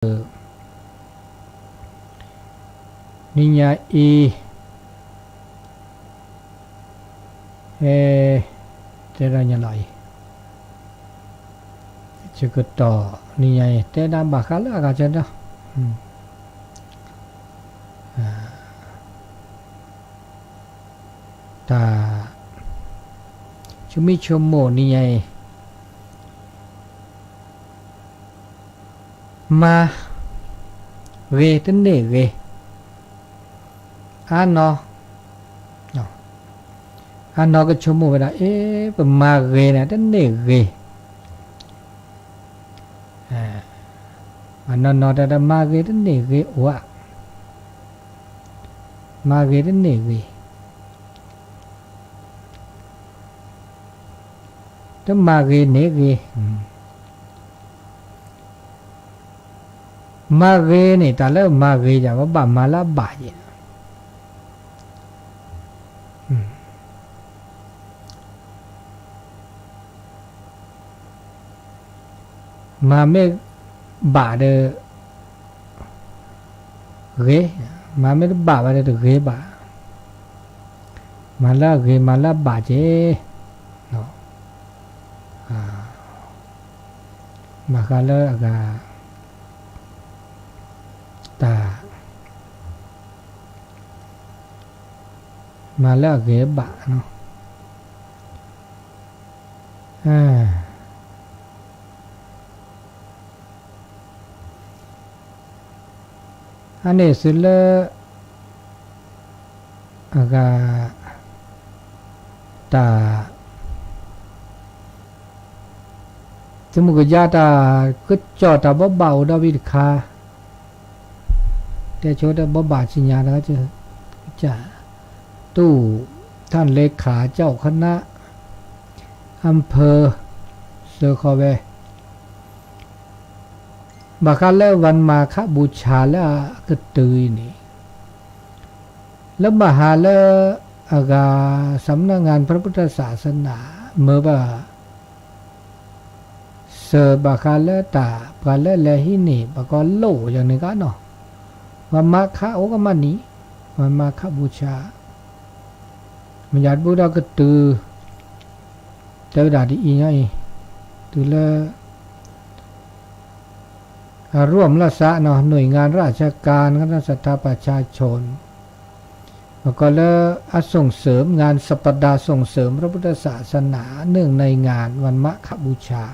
နံၤညါအံၤ အဲ တဲဒၣ်ညါလီၤအံၤ ဆၢကတီၢ် နံၤညါအံၤ တဲဒၣ်ဘၣ်ဃးလၢအဂၤကဒီး တၢ် ဆိမိၣ်ဆိကမိၣ်နံၤညါအံၤ မၤဂ့ၤတန့ၢ်ဂ့ၤ အါနီၤ အါနီၤကဆိကမိၣ်ဝဲဒၣ် အ့ ပမၤဂ့ၤန့ၣ် တန့ၢ်ဂ့ၤ အနီၢ်နီၢ်တၢ်တမၤဂ့ၤတန့ၢ်ဂ့ၤအိၣ်ဧါ မၤဂ့ၤတန့ၢ်ဂ့ၤ တမၤဂ့ၤန့ၢ်ဂ့ၤ မၤဂ့ၤန့ၣ် တၢ်လၢမၤဂ့ၤယၤ ပဘၣ်မၤလၢအဘၣ်ယဲၢ် မၤမ့ၢ်ဘၣ်ဒီး ဂ့ၤ, မၤမ့ၢ်တဘၣ်ဘၣ်ဒီးတဂ့ၤဘၣ်, မၤလၢအဂ့ၤ မၤလၢအဘၣ်က့ၤ, ဘၣ်ဃးလၢအဂၤ တၢ် မၤလၢအဂ့ၤအဘၣ်နီၤ. အန့ၣ်သုလၢ အဂၤ တၢ် သုးမုၢ်ကယါတၢ်ကစီၣ်တၢ်ဘိးဘၣ်အိၣ်ဒီးဝံၤတခါ တဲဆိတၢ်ဘိးဘၣ်ဆူညါတဂၤ က တူၢ် ท่านเลขาเจ้าคณะ อำเภอ စၢဃီဝဲ ဘၣ်ဃးလၢ วันมาฆบูชา လၢအကတုၤအံၤန့ၣ် လၢဘၣ်ဃးလၢ အဂၤ สำนักงานพระพุทธศาสนา မၢဘၣ် စၢၤဘၣ်ဃးလၢတၢ် ပှၤလၢလဲၤဟံးန့ၢ် ပှၤကီၢ်လိၣ်ယၤန့ၣ်ကနီၤ, วันมาฆ အိၣ်ကမၣ်နံၤ วันมาฆบูชา မ့ၢ်ယၤတဘျီဒီးကတုၤ တဲဝဲဒၣ်ဒ်အံၤညီအံၤ တုၤလၢ အร่วมราชการ หน่วยงานราชการ คณะศรัทธาประชาชน ပှၤကီၢ်လၢအ ส่งเสริม งานสัปดาห์ส่งเสริมพระพุทธศาสนา เนื่องในงานวันมาฆบูชา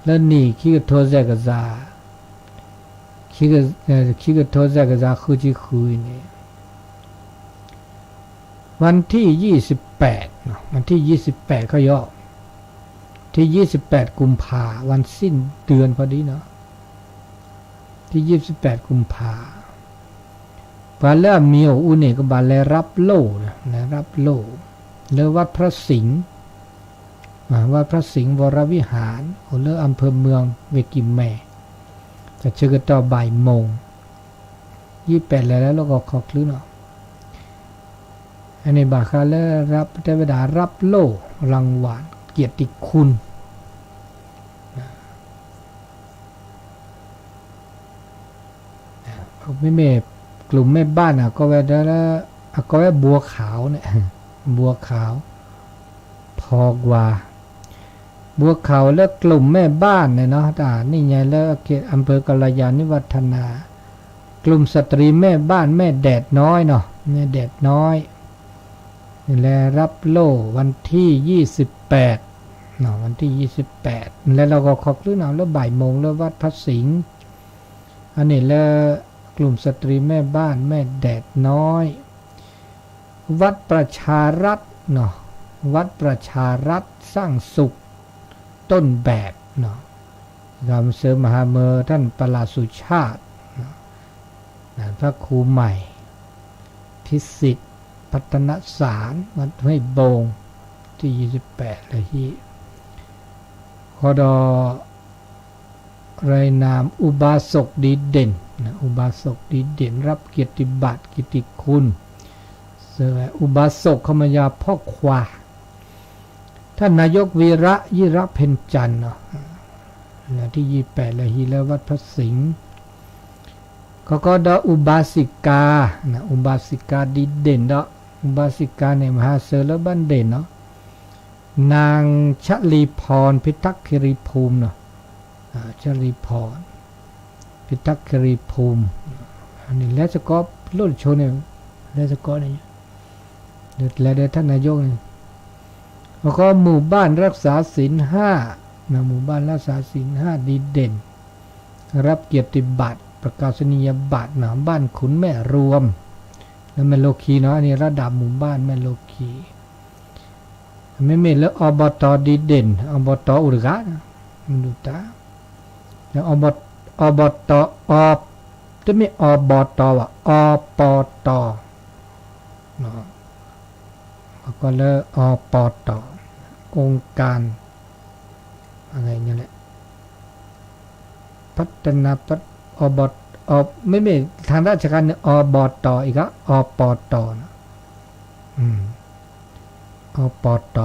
လၢနံၣ်ခံကထိစဲးကစၢ် ခံကထိစဲးကစၢ်ဃုဆံဃုအံၤန့ၣ် วันที่ยี่สิบแปด วันที่ยี่สิบแปด ခီယီၤ ที่ยี่สิบแปดกุมภา วันสิ้นเดือนพอดีเนาะ ที่ยี่สิบแปดกุมภา ပှၤလၢအမံၤအိၣ်အူန့ၣ် ကဘၣ်လဲၤရပ်လိာ် လဲၤရပ်လိာ် လၢ วัดพระสิงห์ วัดพระสิงห์วรวิหาร အိၣ်လၢ อำเภอเมือง เวียงกินแมน တၢ်ဆၢကတီၢ် บ่ายโมง ယံာ်ပဲာ်လဲၤလၢလီၢ်ကီၢ်ခီၣ်ချၢနီၤ အန့ၣ်ဘၣ်ဃးလၢ တဲဝဲဒၣ် รับโล่รางวัล เกียรติคุณ မ့မ့ၢ် กลุ่มแม่บ้านန့ၣ် အကိးဝဲဒၣ်လၢ အကိးဝဲ บัวขาวန့ၣ် บัวขาว ဖီကွၢ် บัวขาวလၢ กลุ่มแม่บ้านန့ၣ်နီၤ တၢ်နံၣ်ညါလၢ อำเภอกัลยาณิวัฒนา กลุ่มสตรีแม่บ้าน แม่แดดน้อยနီၤ แม่แดดน้อย นี่แหละ รับโล่วันที่ยี่สิบแปด วันที่ยี่สิบแปด นี่แหละ လီၢ်ကီၢ်ခီၣ်ချၢနီၤ လၢ บ่ายโมง လၢ วัดพระสิงห์ အန့ၣ်လၢ กลุ่มสตรีแม่บ้าน แม่แดดน้อย วัดประชารัฐเนาะ วัดประชารัฐสร้างสุข ต้นแบบเนาะ กำเสริมมหาเมอท่านประหลัดสุชาติเนาะ พระครูใหม่ ทิสิทธิ์ พัฒนสาร วัดห้วยโบง ที่ยี่สิบแปด เลยที่ คด รายนามอุบาสกดีเด่นนะ อุบาสกดีเด่น รับเกียรติบัตร เกียรติคุณ เสริมอุบาสก คำยาพ่อควา ท่านนายกวีระ ยิ่งรักษณ์เพ็ญจันทร์เนาะ นะ ที่ยี่สิบแปด เลยที่ แล้ววัดพระสิงห์ ပကီၢ်ဒီး ဥဘၣ်စံးကါ, ဥဘၣ်စံးကါဒံးဒ့ၣ်ဒီး ဥဘၣ်စံးကါန့ၣ် မဟါစၢၤလၢဘၣ်ဒ့ၣ်နီၤ, นางชลีพร เพชรคิรีภูมิနီၤ, ชลีพร เพชรคิรีภูมิ, န့ၣ်လဲၤစ့ၢ်ကီး လိၣ်တဆိန့ၣ်, လဲၤစ့ၢ်ကီးန့ၣ်, လဲၤဒီးထၣ်နါယိန့ၣ်, ပကီၢ် หมู่บ้านรักษาศีลห้า, หมู่บ้านรักษาศีลห้า ดีเด่น รับเกียรติบัตร ประกาศนียบัตรနီၤ, บ้านขุนแม่รวม လၢမဲၢ်လိခံနီၤ, အန့ၣ် ระดับหมู่บ้าน မဲၢ်လိခံ, မ့မ့ၢ်လၢ อบต ดีเด่น อบต အိၣ်တဂၤ, မ့ၢ်ဒုးတၢ်, လၢ อบต အီ, တမ့ၢ် อบต ဘၣ်, อปต ကီးလၢ อปต องค์การ อะไรเนี่ยแหละ พัฒนา อบต မ့မ့ၢ် ทางราชการန့ၣ် อบต အံၤက อปต နီၤ, อปต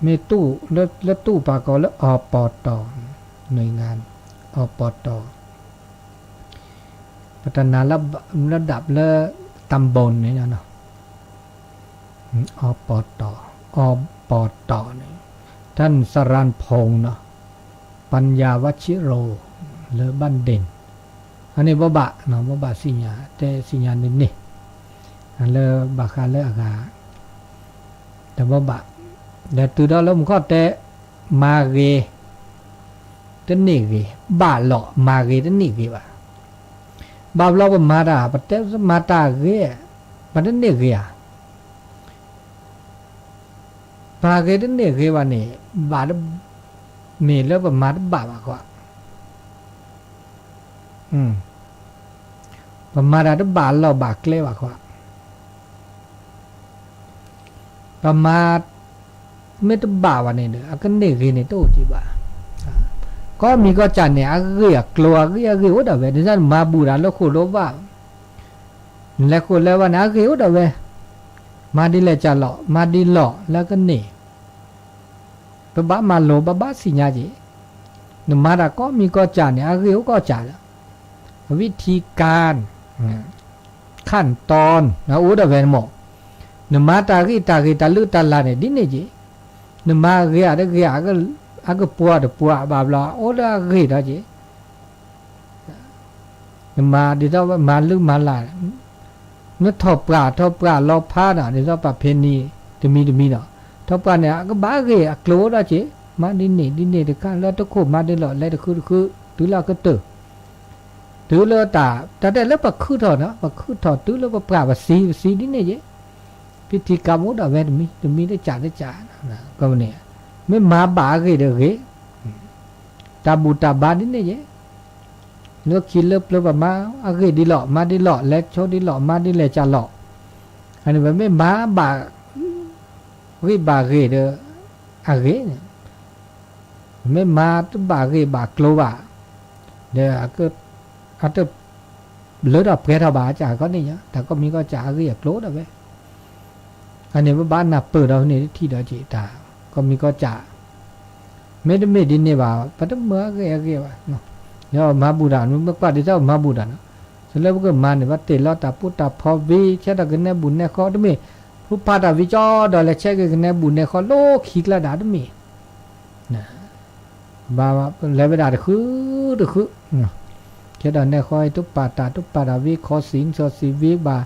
မ့ၢ်တူၢ် လၢတူၢ်ပာ်ကီးလၢ อปต หน่วยงาน อปต พัฒนาระดับ ลำบล န့ၣ် อปต อปต န့ၣ် ท่านสรัญพงษ์နီၤ ปัญญาวชิโร လၢบ้านเด่น, အန့ၣ်ဘၣ်ဘၣ်နီၤ, ဘၣ်ဘၣ်စံၣ်ညါ တဲစံၣ်ညါန့ၣ်န့ၣ်, လၢဘၣ်ဃးလၢအဂၤ, ဒီးဘၣ်ဘၣ်, ဒီးတုၤဒီးလၢမူခိၣ်တဲ မၤဂ့ၤ တန့ၢ်ဂ့ၤ, ဘၣ်လီၤ မၤဂ့ၤတန့ၢ်ဂ့ၤဘၣ်. ဘၣ်ဘျီပမၤတၢ် ပတဲမၤတၢ်ဂ့ၤ, ပတန့ၢ်ဂ့ၤဧါ. မၤဂ့ၤတန့ၢ်ဂ့ၤဘၣ်န့ၣ်, ဘၣ်, မ့ၢ်လၢပမၤတဘၣ်ဘၣ်ဃီ, ပမၤတၢ်တဘၣ်လီၢ်ဘၣ်ကျဲဘၣ်ဃီ, ပမၤ မ့ၢ်တဘၣ်ဘၣ်န့ၣ်ဒီး အကန့ၢ်ဂ့ၤန့ၣ်တအိၣ်က့ၤဘၣ်. ကိးမံၤကိးစၢ်န့ၣ် အဂ့ၢ်အကျိၤ အဂ့ၢ်အဂ့ၢ်အိၣ်ဒၣ်ဝဲ, ဒ်သိးနမၤဘူၣ်တၢ်လၢဃိာ်လၢဘၣ်, နလဲၤဃိာ်လဲၤဘၣ်န့ၣ် အဂ့ၢ်အိၣ်ဒၣ်ဝဲ, မၤဒ်လဲၣ်ကၢ်လီၤ မၤဒ်လီၢ်လၢကန့ၢ် ပဘၣ်မၤလိ ဘၣ်ဘၣ်စံၣ်ညါက့ၤ, နမၤတၢ်ကိးမံၤကိးစၢ်န့ၣ် အဂ့ၢ်အိၣ်ကိးစၢ်လီၤ. ဝံၤထံကၢၣ် ခၣ်တီ အိၣ်ဒၣ်ဝဲန့ၣ်မး, နမၤတၢ်ဂ့ၢ်တၢ်ဂ့ၤတၢ်လုၢ်တၢ်လၢ်န့ၣ် ဒ်န့ၣ်က့ၤ, နမၤဂ့ၤအတဂ့ၤ အကပှၤတပှၤဘၣ်ဘျီ အိၣ်လၢအဂ့ၤဒီးက့ၤ နမၤဒ်သိးမၤလုၢ်မၤလၢ်, နထီၣ်ပှၢ်ထီၣ်ပှၢ်လီၤဖးနီၤ ဒ်သိးပှၤဖဲန့ၣ် တမံၤတမံၤနီၤ, ထီၣ်ပှၢ်န့ၣ် အကဘၣ်ဂ့ၤအကျိၤဒီးက့ၤ, မၤဒ်န့ၣ်ဒ်န့ၣ်တခါ လၢတခိၣ်မၤဒ်လီၢ်လဲၤတဃုတဃု, တုၤလၢအကတၢၢ်, တုၤလၢတၢ် တၢ်တဲလၢပခုထီၣ်နီၤ ပခုထီၣ်တုၤလၢပပှၢ်ပစံး ပစံးဒ်န့ၣ်က့ၤ, ပထံကၢမူဒၣ်ဝဲတမံၤတမံၤတကးတကး, ကန့ၣ် မ့ၢ်မၤဘၣ်အဂ့ၢ်ဒီးဂ့ၤ, တၢ်ဘူၣ်တၢ်ဘါဒ်န့ၣ်က့ၤ, လၢခံလၢပျၢၤပမၤအဂ့ၢ်ဒ်လီၢ် မၤဒ်လီၢ် လဲၤဆိဒ်လီၢ် မၤဒ်လဲၣ်ကၢ်လီၢ်, အန့ၣ် ပမ့ၢ်မၤဘၣ်ဂ့ၢ်ဘၣ်ဂ့ၢ်ဒီး အဂ့ၢ်န့ၣ်, မ့ၢ်မၤတဘၣ်ဂ့ၢ်ဘၣ်ကျိၤဘၣ်, ဒီး အတ လၢထီၣ်ပှဲၤထီၣ်ဘၣ် ကၢ်ကီန့ၣ် တၢ်ကိးမံၤကိးစၢ်အဂ့ၢ်အကျိၤဒၣ်ဝဲ, အန့ၣ် ပဘၣ်နၢ်ပၢၢ်ဒီးန့ၣ်ထံၣ်ဒီးက့ၤတၢ်ကိးမံၤကိးစၢ်, မ့တမ့ၢ်ဒ်န့ၣ်ဘၣ် ပတမၤအဂ့ၢ်အဂ့ၢ်ဘၣ်, ဒီးမၤဘူၣ်တၢ် မ့ၢ်ကွၢ်ဒ်သိးမၤဘူၣ်တၢ်နီၤ, လၢပကမၤန့ၣ် ပတ့ၢ်လီၤတၢ်ပူတၢ်ဖီဝံၤ ဆဲးဒီးကနဲဘူးနဲခီ တမ့ၢ် ဖုဖးတၢ်ဝံၤကၠီဒီးလဲၤဆဲးက့ၤကနဲဘူးနဲခီ လၢခံကျါဒၣ်တမ့ၢ် ဘၣ် လဲၤဝဲဒၣ်တဃုတဃု, ဆဲးဒီးနဲဃီ တပာ်တၢ်တပာ်တၢ်ဝံၤ ခီစံၣ်စီၣ်စံၣ်ဝံၤဘၣ်,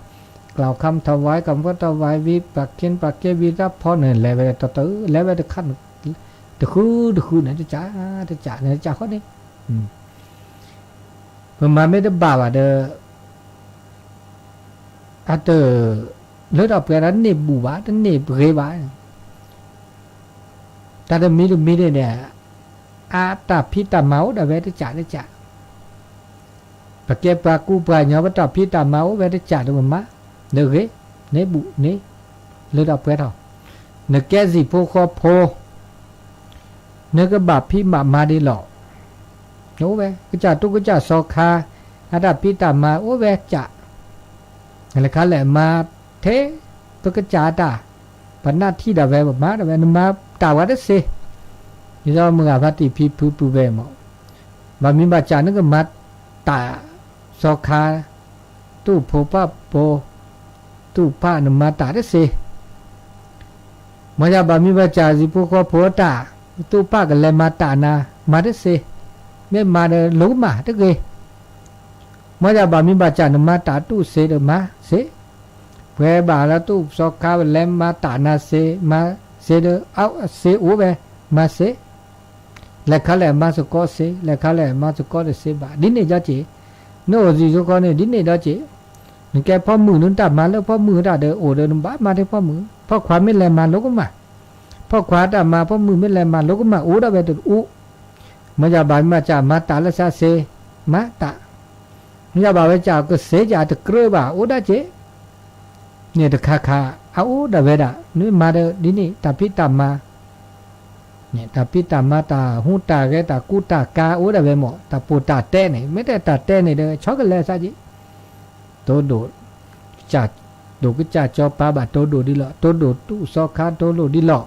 กล่าวคำถวาย ကမၤထီၣ်ဝဲဝံၤ ပာ်ခ့ပာ်ကဲဝံၤတၢ်ဖီန့ၣ် လဲၤဝဲတၢ်တၢ် လဲၤဝဲတခါန့ၣ် တဃုတဃုန့ၣ် တကး တကးန့ၣ် တကးဃီန့ၣ်, ပမၤမ့ၢ်တဘၣ်ဘၣ်ဒီး အတ လၢထီၣ်ပှဲၤဒီးတန့ၢ်ဘူၣ်ဘၣ် တန့ၢ်ဂ့ၤဘၣ်, တၢ်တမံၤတမံၤန့ၣ်န့ၣ် အတၢ်ဖံးတၢ်မၤအိၣ်ဒၣ်ဝဲတကးတကး, ပကဲပှၤကူပှၤကညီ ပတၢ်ဖံးတၢ်မၤအိၣ်ဝဲတကးဒီးပမၤ, ဒီးဂ့ၤ, န့ၢ်ဘူၣ်န့ၢ်, လၢထီၣ်ပှဲၤထီၣ်, နကဲစံၣ်ဖိဃီဖိ နကဘၣ်ဖံးဘၣ်မၤဒ်လီၢ်, အိၣ်ဝဲ ကစၢ်တူၢ်ကစၢ်စီၤခါ အတၢ်ဖံးတၢ်မၤအိၣ်ဝဲကး, လဲၤခါလဲၣ်မၤထဲ ပကစၢ်အတၢ်, ပနၢ်ထံၣ်ဒၣ်ဝဲ ပမၤဒၣ်ဝဲ နမၤတၢ်ဝဲတစ့, ဒ်သိးမုၢ်ဂၤဖါတံၢ်ဖံဖုပုၢ်ဝဲၢ်မး, ဘၣ်မံဘၣ်စၢ်နကမၤတၢ်စီၤခါ သူၣ်ဖိပာ်ဖိ, သူၣ်ပၢ်နမၤတၢ်တစ့, မ်ယၤဘၣ်မံဘၣ်စၢ်စံးဖိဃီဖိတၢ်, သူၣ်ပၢ်ကလဲၤမၤတၢ်နၤ, မၤတစ့, မ့ၢ်မၤဒီးလိၤကမၣ်တဂ့ၤ. မ်ယၤဘၣ်မံဘၣ်စၢ်နမၤတၢ်တူၢ်စ့ဒီးမၤစ့, ပှဲၤဘၣ်လၢသူၣ်စီခါလဲၤမၤတၢ်နၤစ့, မၤစ့ဒီး အစ့အိၣ်ဝဲ, မၤစ့ လဲၤခါလဲၣ်မၤသကိးစ့, လဲၤခါလဲၣ်မၤသကိးတစ့ဘၣ်, ဒ်န့ၣ်ဒီးက့ၤ, နအိၣ်စံးဖိဃီန့ၣ် ဒ်န့ၣ်ဒီးက့ၤ, နကဲဖီမုၢ်နတၢ်မၤလၢဖီမုၢ်တၢ်ဒီးအိၣ်ဒီးနဘၣ်မၤထဲဖီမုၢ်, ဖီခွါမ့ၢ်လဲၤမၤလိၤကမၣ်, ဖီခွါတၢ်မၤ ဖီမုၢ်မ့ၢ်လဲၤမၤလိၤကမၣ်အိၣ်ဒၣ်ဝဲတအိၣ်, မ်ယၤဘၣ်မံဘၣ်စၢ်မၤတၢ်လၢစ့စ့, မၤတၢ်, မ်ယၤဘၣ်ဝဲစၢ်ကစ့စၢ်တကြၢးဘၣ်အိၣ်ဒၣ်က့ၤ န့ၣ်တခါခါ အအိၣ်ဒၣ်ဝဲဒၣ် နမၤဒီးဒ်န့ၣ် တၢ်ဖံးတၢ်မၤ, တၢ်ဖံးတၢ်မၤ တၢ်ဟူးတၢ်ဂဲၤ တၢ်ကူတၢ်ကၤအိၣ်ဒၣ်ဝဲမး, တၢ်ပိာ်တၢ်တဲန့ၣ် မ့ၢ်တဲတၢ်တဲန့ၣ်ဒီး ဆီကလဲၤစၢ်က့ၤ, တိဒိၣ်, တိဒိၣ်ကစၢ်ကၠီပၤဘၣ်တိဒိၣ်ဒ်လီၤ, တိဒိၣ်သူၣ်စီခါတိဒိၣ်ဒ်လီၤ,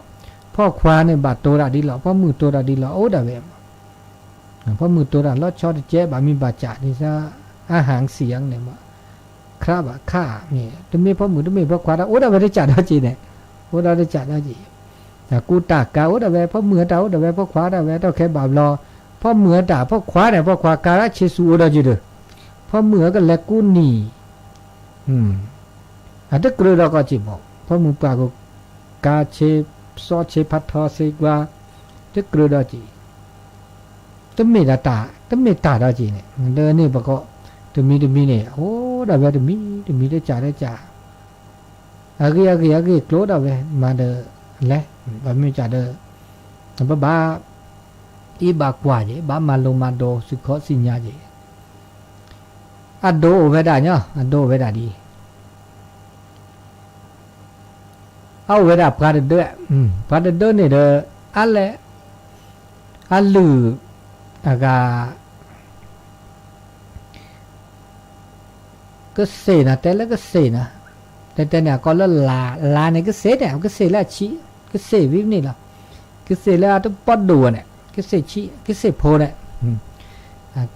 ဖီခွါန့ၣ်ဘၣ်တိတၢ်ဒ်လီၤ, ဖီမုၢ်တိတၢ်ဒ်လီၤ အိၣ်ဒၣ်ဝဲမး ဖီမုၢ်တိတၢ်လီၤဆီတကဲဘၣ်မံဘၣ်စၢ်ဒ်သိး အဟၣ်စံၣ်ယါန့ၣ်မး, ခရးဘၣ်ခးမ့ၢ် တမ့ၢ်ဖီမုၢ်တမ့ၢ်ဖီခွါတၢ် အိၣ်ဒၣ်ဝဲတကးဒီးက့ၤန့ၣ်, အိၣ်ဒၣ်တကးဒီးက့ၤ, တၢ်ကူတၢ်ကၤအိၣ်ဒၣ်ဝဲ ဖီမုၢ်အတၢ်အိၣ်ဒၣ်ဝဲ ဖီခွါဒၣ်ဝဲ တၢ်ခဲဘၣ်ဘျီ, ဖီမုၢ်အတၢ် ဖီခွါန့ၣ် ဖီခွါကၤဒၣ်ဆ့ဆူၣ်အိၣ်ဒီးက့ၤဒီး, ဖီမုၢ်အကလဲၤကူနံၤ အတကြၢးဒီးကီးက့ၤမး ဖီမုၢ်ပှၢ်ကကၤဆ့ စီဆ့ဖးထီစ့ကွၢ်, တကြၢးဒီးက့ၤ, တမ့ၢ်တၢ် တမ့ၢ်တၢ်ဒီးက့ၤန့ၣ် ဒီးန့ၣ်ပကီး, တမံၤတမံၤန့ၣ် အိၣ်ဒၣ်ဝဲတမံၤတမံၤတကးဒီးကး, အဂ့ၢ်အဂ့ၢ်အဂ့ၢ်ကျိၤဒၣ်ဝဲ မၤဒီးလဲၤ, ဘၣ်မ့ၢ်ကးဒီး, ပဘၣ် အ့ၣ်ဘၣ်ကွၢ်က့ၤ ဘၣ်မၤလိမၤဒိး စူၢ်ခီစံၣ်ညါက့ၤ အဒိအိၣ်ဝဲဒၣ်ညီ, အဒိအိၣ်ဝဲဒၣ်ဒ်အံၤ, အအိၣ်ဝဲဒၣ်ပှၤတဒၢ, ပှၤတဒၢန့ၣ်ဒီး အလဲၤ, အလုၢ်, အဂၤ ကစ့ၣ်နၤ တဲလၢကစ့ၣ်နၤ, တဲတဲန့ၣ် အကိးလၢလါ, လါန့ၣ် ကစ့ၣ်န့ၣ် ကစ့ၣ်လၢအဆံး, ကစ့ၣ်ဝံၤန့ၣ်လီၤ, ကစ့ၣ်လၢအတပီဒိၣ်န့ၣ် ကစ့ၣ်ဆံး ကစ့ၣ်ဖိန့ၣ်,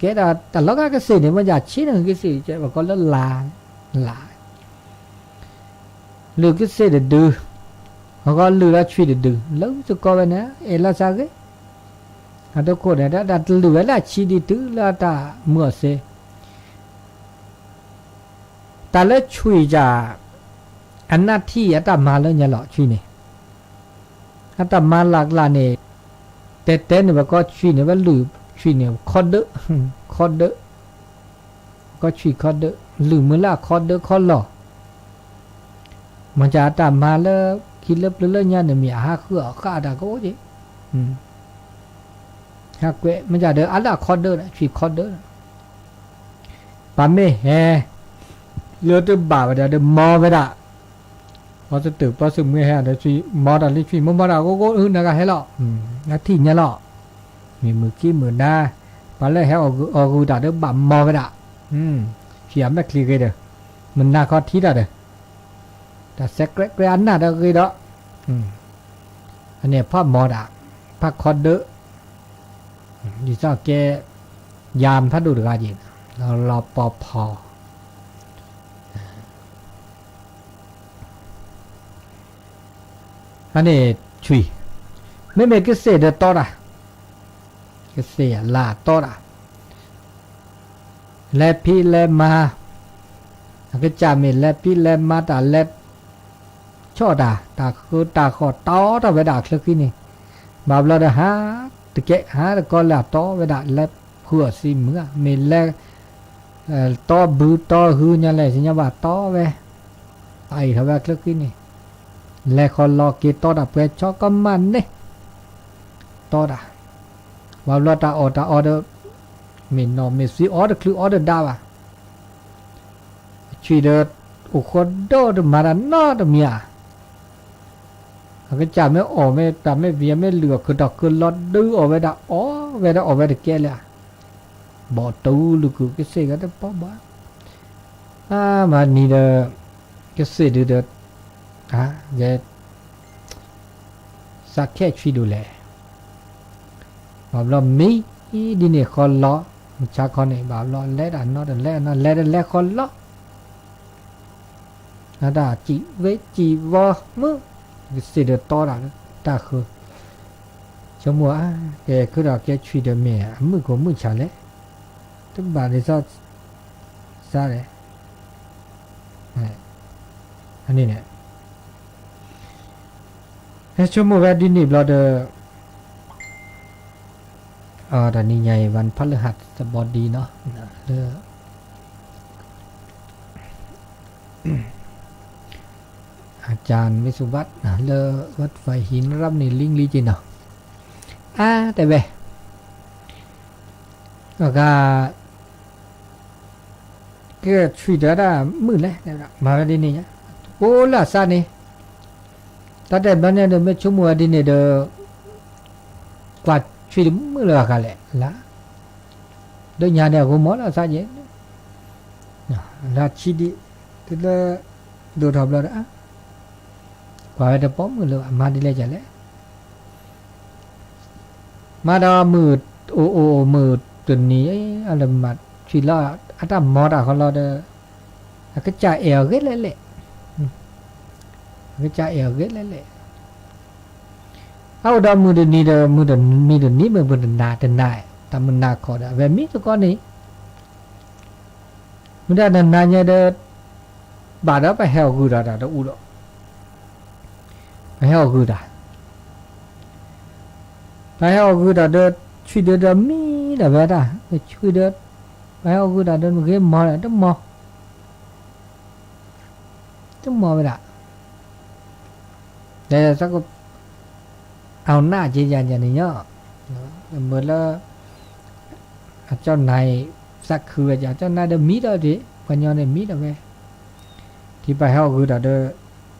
ကဲဒၣ်တၢ်လီၤဂာ်ကစ့ၣ်န့ၣ် မ့ၢ်ယဆံးန့ၣ် ကစ့ၣ် ပကိးလၢလါ, လါ လုၢ်ကစ့ၣ်တဒု, အဂီၢ်လုၢ်လၢဆွံၣ်တဒု လၢသကိးဝဲန့ၣ် အဲၣ်လီၤစၢ်ဂ့ၤ, အတခိၣ်န့ၣ် တၢ်တလုၢ်ဝဲလၢအဆံးဒံးတုၤလၢအတၢ်မုာ်အီၤစ့, တၢ်လၢဆွံၣ်ယၤ, အနၢ်ထံၣ်အတၢ်မၤလၢညါလီၤ ဆွံၣ်န့ၣ်, အတၢ်မၤလၢ်ကျါန့ၣ်, တဲတဲန့ၣ် ပကိးဆွံၣ်န့ၣ် ဝဲလုၢ်ဆွံၣ်န့ၣ် ခီဒၢ, ခီဒၢ ကီးဆွံၣ်ခီဒၢ, လုၢ်မုာ်လၢအခီဒၢခီလီၢ်, မ့ၢ်ကတၢ်မၤလၢ ခံလၢပျၢၤလၢညါန့ၣ်မ့ၢ်အဟးဃုအီၣ်ဃာ်တၢ်ကအိၣ်က့ၤ, ဟးကွဲး မ့ၢ်ကဒီးအါလၢအခီဒၢဒီး ဆွံၣ်ခီဒၢဒီး ပှၤမ့ၢ်ဟဲ လၢတဘၣ်ဝဲဒၣ်ဒီးမီဝဲဒၣ်, ပှၤသတးပှၤသးမုၢ်ဟဲဒီး ဆွံၣ်မီတၢ်လံ ဆွံၣ်မီမီတၢ် ဂိၢ်ဂိၢ် အုနဂၤဟဲလီၤ, အထံၣ်ညါလီၤ, မ့ၢ်မုၢ်ကံမုၢ်နၤ, ပှၤလၢဟဲအီၣ်ဂုာ်တၢ်ဒီးဘၣ်မီဝဲဒၣ်, ဆွံၣ်အမဲာ်ချံဂ့ၤဒီး, မုၢ်နၤခီထံတၢ်ဒီး, တၢ်ဆဲးကြဲးကြဲးအနၢ်ဒီးဂ့ၤဒီး, အန့ၣ်ဖးမီတၢ်, ဖးခီဒၢ, ဒ်သိးကဲ, ယၤဖးဒိၣ်တဂၤက့ၤ, လီၤပီၤဖီ အန့ၣ်ဆွံၣ်, မ့မ့ၢ်ကစ့ၣ်ဒီးတီတၢ်, ကစ့ၣ်အလၢတီတၢ်, လဲၤဖံးလဲၤမၤ, အကစၢ်မ့ၢ်လဲၤဖံးလဲၤမၤတၢ်လဲၤ ဆီၣ်တၢ် တၢ်ဃုတၢ်ဃီၣ်တီထီၣ်ဝဲဒၣ်အချၢဃံန့ၣ်, ဘၣ်ဘျီဒီးဟးတကဲ ဟးတကီလၢအတီဝဲဒၣ် လဲၤဃုအီၣ်စံမုၢ်ဧါ မ့ၢ်လဲၤ တီဘုတီဟုညါလဲၣ် စံၣ်ညီၣ်ဘၣ်တီဝဲ, အအံၤထီၣ်ဝဲအချၢဃံန့ၣ်, လဲၤဃီလီၤက့ၤတီတၢ်ပှဲၤဆီကမၣ်န့ၣ်, တီတၢ်, ဘၣ်ဘျီတၢ်အီၣ်တၢ်အီဒီး, မ့ၢ်နီၢ်မ့ၢ်သံအီတချုးအီတဒါဘၣ် ဆွံၣ်ဒီး အိၣ်ဃီဒိၣ်တမၤတၢ်နီတမံၤဧါ, အကစၢ်မ့ၢ်အီၣ်မ့ၢ်တၢ်မ့ၢ်ဝံၤမ့ၢ်လုၢ်အီၣ်ကတီၢ်ကလီဒုအီၣ်ဝဲဒၣ် အီၣ်ဝဲဒၣ်အီၣ်ဝဲတကဲလၢၤ, ဘီၣ်တူလုၢ်ကုၢ်ကစ့ၢ်ကီးတပီဘၣ်, အါမၤနံၤဒီး, ကစ့ၢ်ဒုဒီး, ယဲ စးခဲဆွံၣ်ဒိၣ်လဲၣ်, ဘၣ်ဘျီမံၤဒ်န့ၣ်ဃီလီၤ, မုၢ်ဆါခီန့ၣ် ဘၣ်ဘျီလဲၤတၢ်နီတလဲၤနီ လဲၤတလဲၤဃီလီၤ, အတၢ်စံးဝဲစံးဝီမုၢ်, ကစ့ၢ်ဒီးတီတၢ်လၢတၢ်ဃၢၤ, ဆိကမိၣ်ဧါ, ကဲခုဒီးကဲဆွံဒီးမ့ၢ်အမုၣ်ကိၢ်မုၣ်ဆၣ်လဲၣ်, တဘၣ်ဒ်သိးစါလဲၣ်, န့ၣ်န့ၣ် ဟဲဆိကမိၣ်ဝဲဒ်န့ၣ်ဘျီဒီး, တနံၤညါအံၤ วันพฤหัสบดีနီၤ, လၢ อาจารย์วิสุวัฒน์ လၢ วัดไฟหิน รับนี่ลิงก์လံက့ၤနီၤ, အါတဲဝဲ, အဂၤ ကဲဆွံဒီးတၢ်မုၣ်လဲၣ်, မၤဝဲဒ်န့ၣ်ညါ, အိၣ်လၢအစၢ်န့ၣ်, တၢ်တဲဘျီန့ၣ်ဒီး မ့ၢ်ဆိကမိၣ်ဝဲဒ်န့ၣ်ဒီး ကွၢ်ဆွံတမုၣ်လၢအဂၤလဲၣ်လၢ, ဒီးညါန့ၣ်အဂီၢ်မ့ၢ်လၢအစၢ်ယဲၢ်, လၢဆံဒံး, တုၤလၢ ဒိၣ်ထီၣ်ဘျီဒီး ကွၢ်ဝဲတပိာ်မုၣ်လၢၤဘၣ် မၤဒ်လဲၣ်ကလဲၣ်, မၤဒီးမုၢ်အိၣ်အိၣ်မုၢ်တနံၤ, အလၢမၤဆွံလီၤ အတၢ်မီတၢ်ဃီလီၤဒီး, အကစၢ်အဲၣ်အီၤဂ့ၤလဲၣ်လဲၣ်, အကစၢ်အဲၣ်အီၤဂ့ၤလဲၣ်လဲၣ်, အအိၣ်ဒီးမုၢ်တနံၤဒီး မုၢ်တနံၤမ့ၢ်ပတနၤတနၤ, တၢ်မုၢ်နၤခီဒီး အဝဲမံသကိးန့ၣ် မ့ၢ်ဒၣ်နနၤညါဒီး ဘၣ်ဒီးပဟဲအီၣ်ဂုာ်ဒီးတၢ်တအူဒီး, ပဟဲအီၣ်ဂုာ်တၢ်, ပဟဲအီၣ်ဂုာ်တၢ်ဒီး ဆွံဒၢဒီးမံဒီးဝဲဒၣ်, ဆွံဒၢ, ပဟဲအီၣ်ဂုာ်တၢ်ဒီး ဂ့ၤမီဒီး တမီ တမီဝဲဒၣ်, ဒီး အဝဲနၢ်က့ၤယၤန့ၣ်ညီ, မ့ၢ်လၢ အကၠီနၤအံၤ သးခုဝဲကၠီ, ကၠီနၤဒီးမံဒီးဒံး, ပှၤညီန့ၣ်မံဒီးဝဲ, ဒ်ပဟဲအီၣ်ဂုာ်တၢ်ဒီး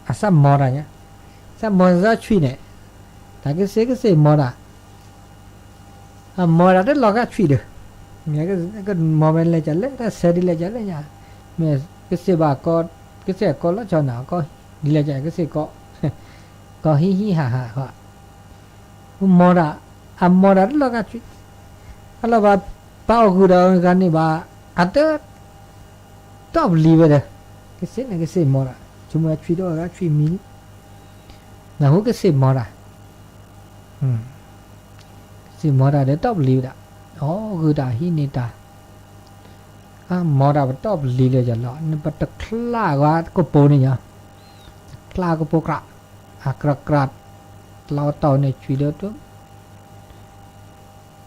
အသးမီတၢ်ညါ, သးမီသးဆွံန့ၣ်, တၢ်ကစ့ၢ်ကစ့ၢ်မီတၢ် အမီတၢ်တလီၤဂာ်ဆွံဒီး, ကမီဝဲလဲၤကလဲၣ်, တၢ်ဆဲးဒ်လဲၣ်ကလဲၣ်ညါ, မ့ၢ်ကစ့ၢ်ဘၣ်ကီ, ကစ့ၢ်ကီလီၤဆီနၤ, ကီဒ်လဲၣ်ကလဲၣ်, ကစ့ၢ်ကီ, ကီဟံးဟံးဟးဟးဃီ, မီတၢ်, အမီတၢ်တလီၤဂာ်ဆွံ, အလီၤဘၣ်, ပာ်အီၣ်ဂုာ်ဒီးဂၤန့ၣ်ဘၣ်, အတ တီၢ်ပလံၤဝဲဒီး, ကစ့ၢ်န့ၣ်ကစ့ၢ်မီတၢ်, ဆိကမိၣ်ဆွံဒီးအဂၤဆွံမံ, နၢ်ဟူကစ့ၢ်မီတၢ်, ကစ့ၢ်မီတၢ်ဒီးတီၢ်ပလံၤဝဲဒၣ်, အီၣ်ဂုာ်တၢ်ဟံးန့ၢ်တၢ်, အမီတၢ်ပတီၢ်ပလံၤလၢယလီၤ, ပတချၣ်ဂၤကပိၤန့ၣ်ညီ, တချၣ်ကပိၤကြး, အကြးကြး, လီၤတီၢ်န့ၣ်ဆွံဒီး တ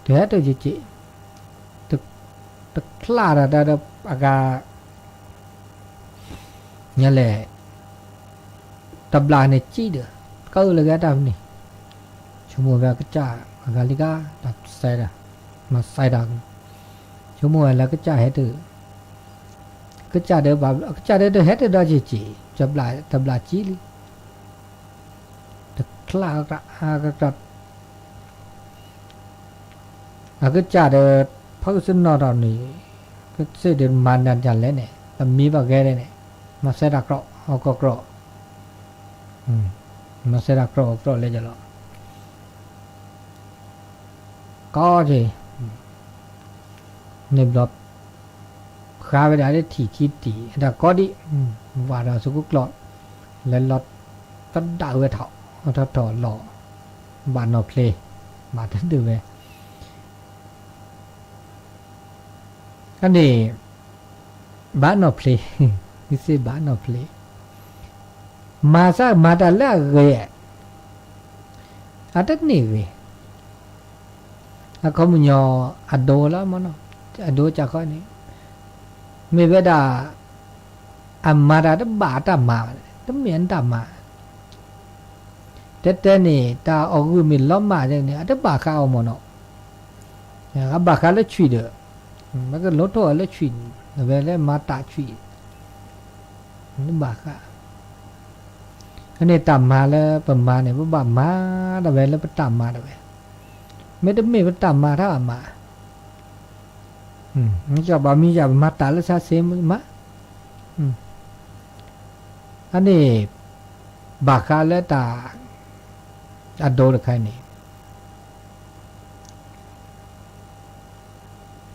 ဟဲတက့ၢ်, တချၣ်တၢ်ဒီးအဂၤ ညါလဲၣ်, တဘျီန့ၣ်ကံဒီး, ကလၢကဲတၢ်မနုၤ, ဆိကမိၣ်ဝဲကစၢ်အဂၤလံကါ, တၢ်စဲးဒၣ်, မၤစဲးဒၣ်, ဆိကမိၣ်ဝဲလၢကစၢ်ဟဲတ, ကစၢ်ဒီး, ကစၢ်ဒီးတဟဲတဒီက့ၢ်က့ၢ်, တဘျီကံလံ, တချၣ်ကြး, အကစၢ်ဒီး ဖုစနီၣ်ထီၣ်န့ၣ်, ကစ့ၢ်ဒီးမၤနၢၤတၢ်လဲၣ်န့ၣ်, တမံဘၣ်ဂဲၤလဲၣ်န့ၣ်, မၤစဲးတၢ်ကြီ, အကကြီ, မၤစဲးတၢ်ကြီအကြီလဲၣ်ယလီၤ, ကီက့ၤ, န့ၣ်ဘျီ ဃါဝဲဒၣ်လၢထံၣ်ခံတံၢ် အတၢ်ကီဒံး, ဝၤဒီးသုးခိၣ်ကျီၢ်, လဲၤလီၤတဒၣ်ဝဲထီၣ်, ထီၣ်ထီၣ်လီၤ, ဘၣ်နီၢ်ဖျ့, ဘၣ်တဒုဝဲ, အန့ၣ်, ဘၣ်နီၢ်ဖျ့, ကစ့ၢ်ဘၣ်နီၢ်ဖျ့, မၤစၢ်မၤတၢ်လၢအဂ့ၤ, အတန့ၢ်ဂ့ၤ အခီပညီ အဒိလီၤမနီၤ, အဒိကၢ်ဃီန့ၣ်, မ့ၢ်ဝဲဒၣ် အမၤတၢ်တဘၣ်အတၢ်မၤ, တမ့ၢ်အတၢ်မၤ, တဲတဲန့ၣ် တၢ်အီၣ်ဂုာ်မ့ၢ်လီၤမၢ်န့ၣ် အတဘၣ်ဃးအီၤမနီၤ, အဘၣ်ဃးလၢဆွံဒီး, မ့ၢ်ကလိထီၣ်အီၤလၢဆွံ, အဝဲလၢမၤတၢ်ဆွံ တဘၣ်ဃး, အန့ၣ်တၢ်မၤလၢပမၤန့ၣ် ပဘၣ်မၤဒၣ်ဝဲလၢပတၢ်မၤဒၣ်ဝဲ, မ့တမ့ၢ်ပတၢ်မၤတၢ်အမၤ, မ့ၢ်ကဘၣ်မံယၤ ပမၤတၢ်လၢဆါစ့မး, အန့ၣ်, ဘၣ်ဃးလၢတၢ်, အဒိတခါန့ၣ်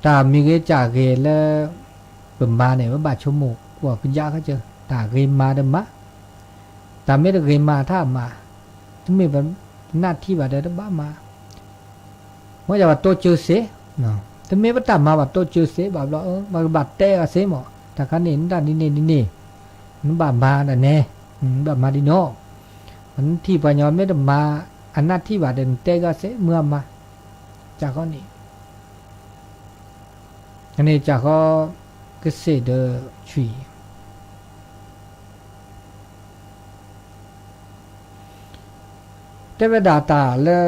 တၢ်မ့ၢ်ဂ့ၤကၢ်ဂ့ၤလၢ ပမၤန့ၣ် ပဘၣ်ဆိကမိၣ်ကွၢ်ကယၢ်ခါဆၢ တၢ်ဂ့ၤမၤဒီးမၤ, တၢ်မ့ၢ်တဂ့ၤမၤထါမၤ, တမ့ၢ်ပနၢ်ထံၣ်ဘၣ်ဒီးတဘၣ်မၤ, မ့ၢ်ယၤပတိစၢၤစ့, တမ့ၢ်ပတၢ်မၤဘၣ်တိစၢၤစ့ဘၣ်ဘျီ, ပကဘၣ်တဲအီၤစ့မး, တၢ်ခါန့ၣ် နတၢ်ဒ်န့ၣ်ဒ်န့ၣ်, နဘၣ်မၤဒ်န့ၣ်, နဘၣ်မၤဒ်န့ၣ်, နထံၣ်ပှၤညီမ့ၢ်တမၤ, အနၢ်ထံၣ်ဘၣ်ဒီးနတဲကီးစ့ မုၢ်အမၤ, ကၢ်ဃီန့ၣ် န့ၣ်ကၢ်ဃီ ကစ့ၣ်ဒီးဆွံၣ် တဲဝဲဒၣ်တၢ်လၢ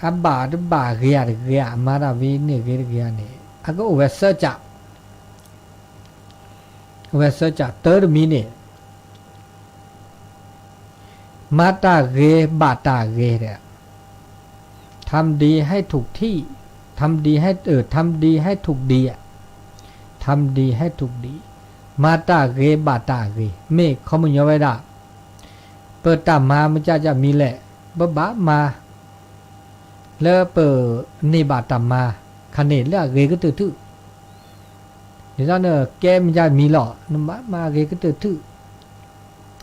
အဘၣ်တဘၣ်ဂ့ၤဧါတဂ့ၤဧါ မၤတၢ်ဝံၤန့ၢ်ဂ့ၤတဂ့ၤဧါန့ၣ် အကအိၣ်ဝဲစၢကၢ်, အဝဲစၢကၢ်တၢတမံၤန့ၣ် မၤတၢ်ဂ့ၤဘၣ်တၢ်ဂ့ၤဒီး ทำดีให้ถูกที่, ทำดีให้ เออ ทำดีให้ถูกดีอะ, ทำดีให้ถูกดี, မၤတၢ်ဂ့ၤဘၣ်တၢ်ဂ့ၤ, မ့ၢ်ခီပညီဝဲဒၣ် ပတၢ်မၤမ့ၢ်ကၢ်ကၢ်မံၤလဲၣ်, ပဘၣ်မၤ လၢပန့ၢ်ဘၣ်တၢ်မၤ ခါန့ၣ်လၢအဂ့ၤကတၢၢ်ထူၣ်, ဒ်သိးနကဲမ့ၢ်ကၢ်မံၤလီၤ နဘၣ်မၤဂ့ၤကတၢၢ်ထူၣ်,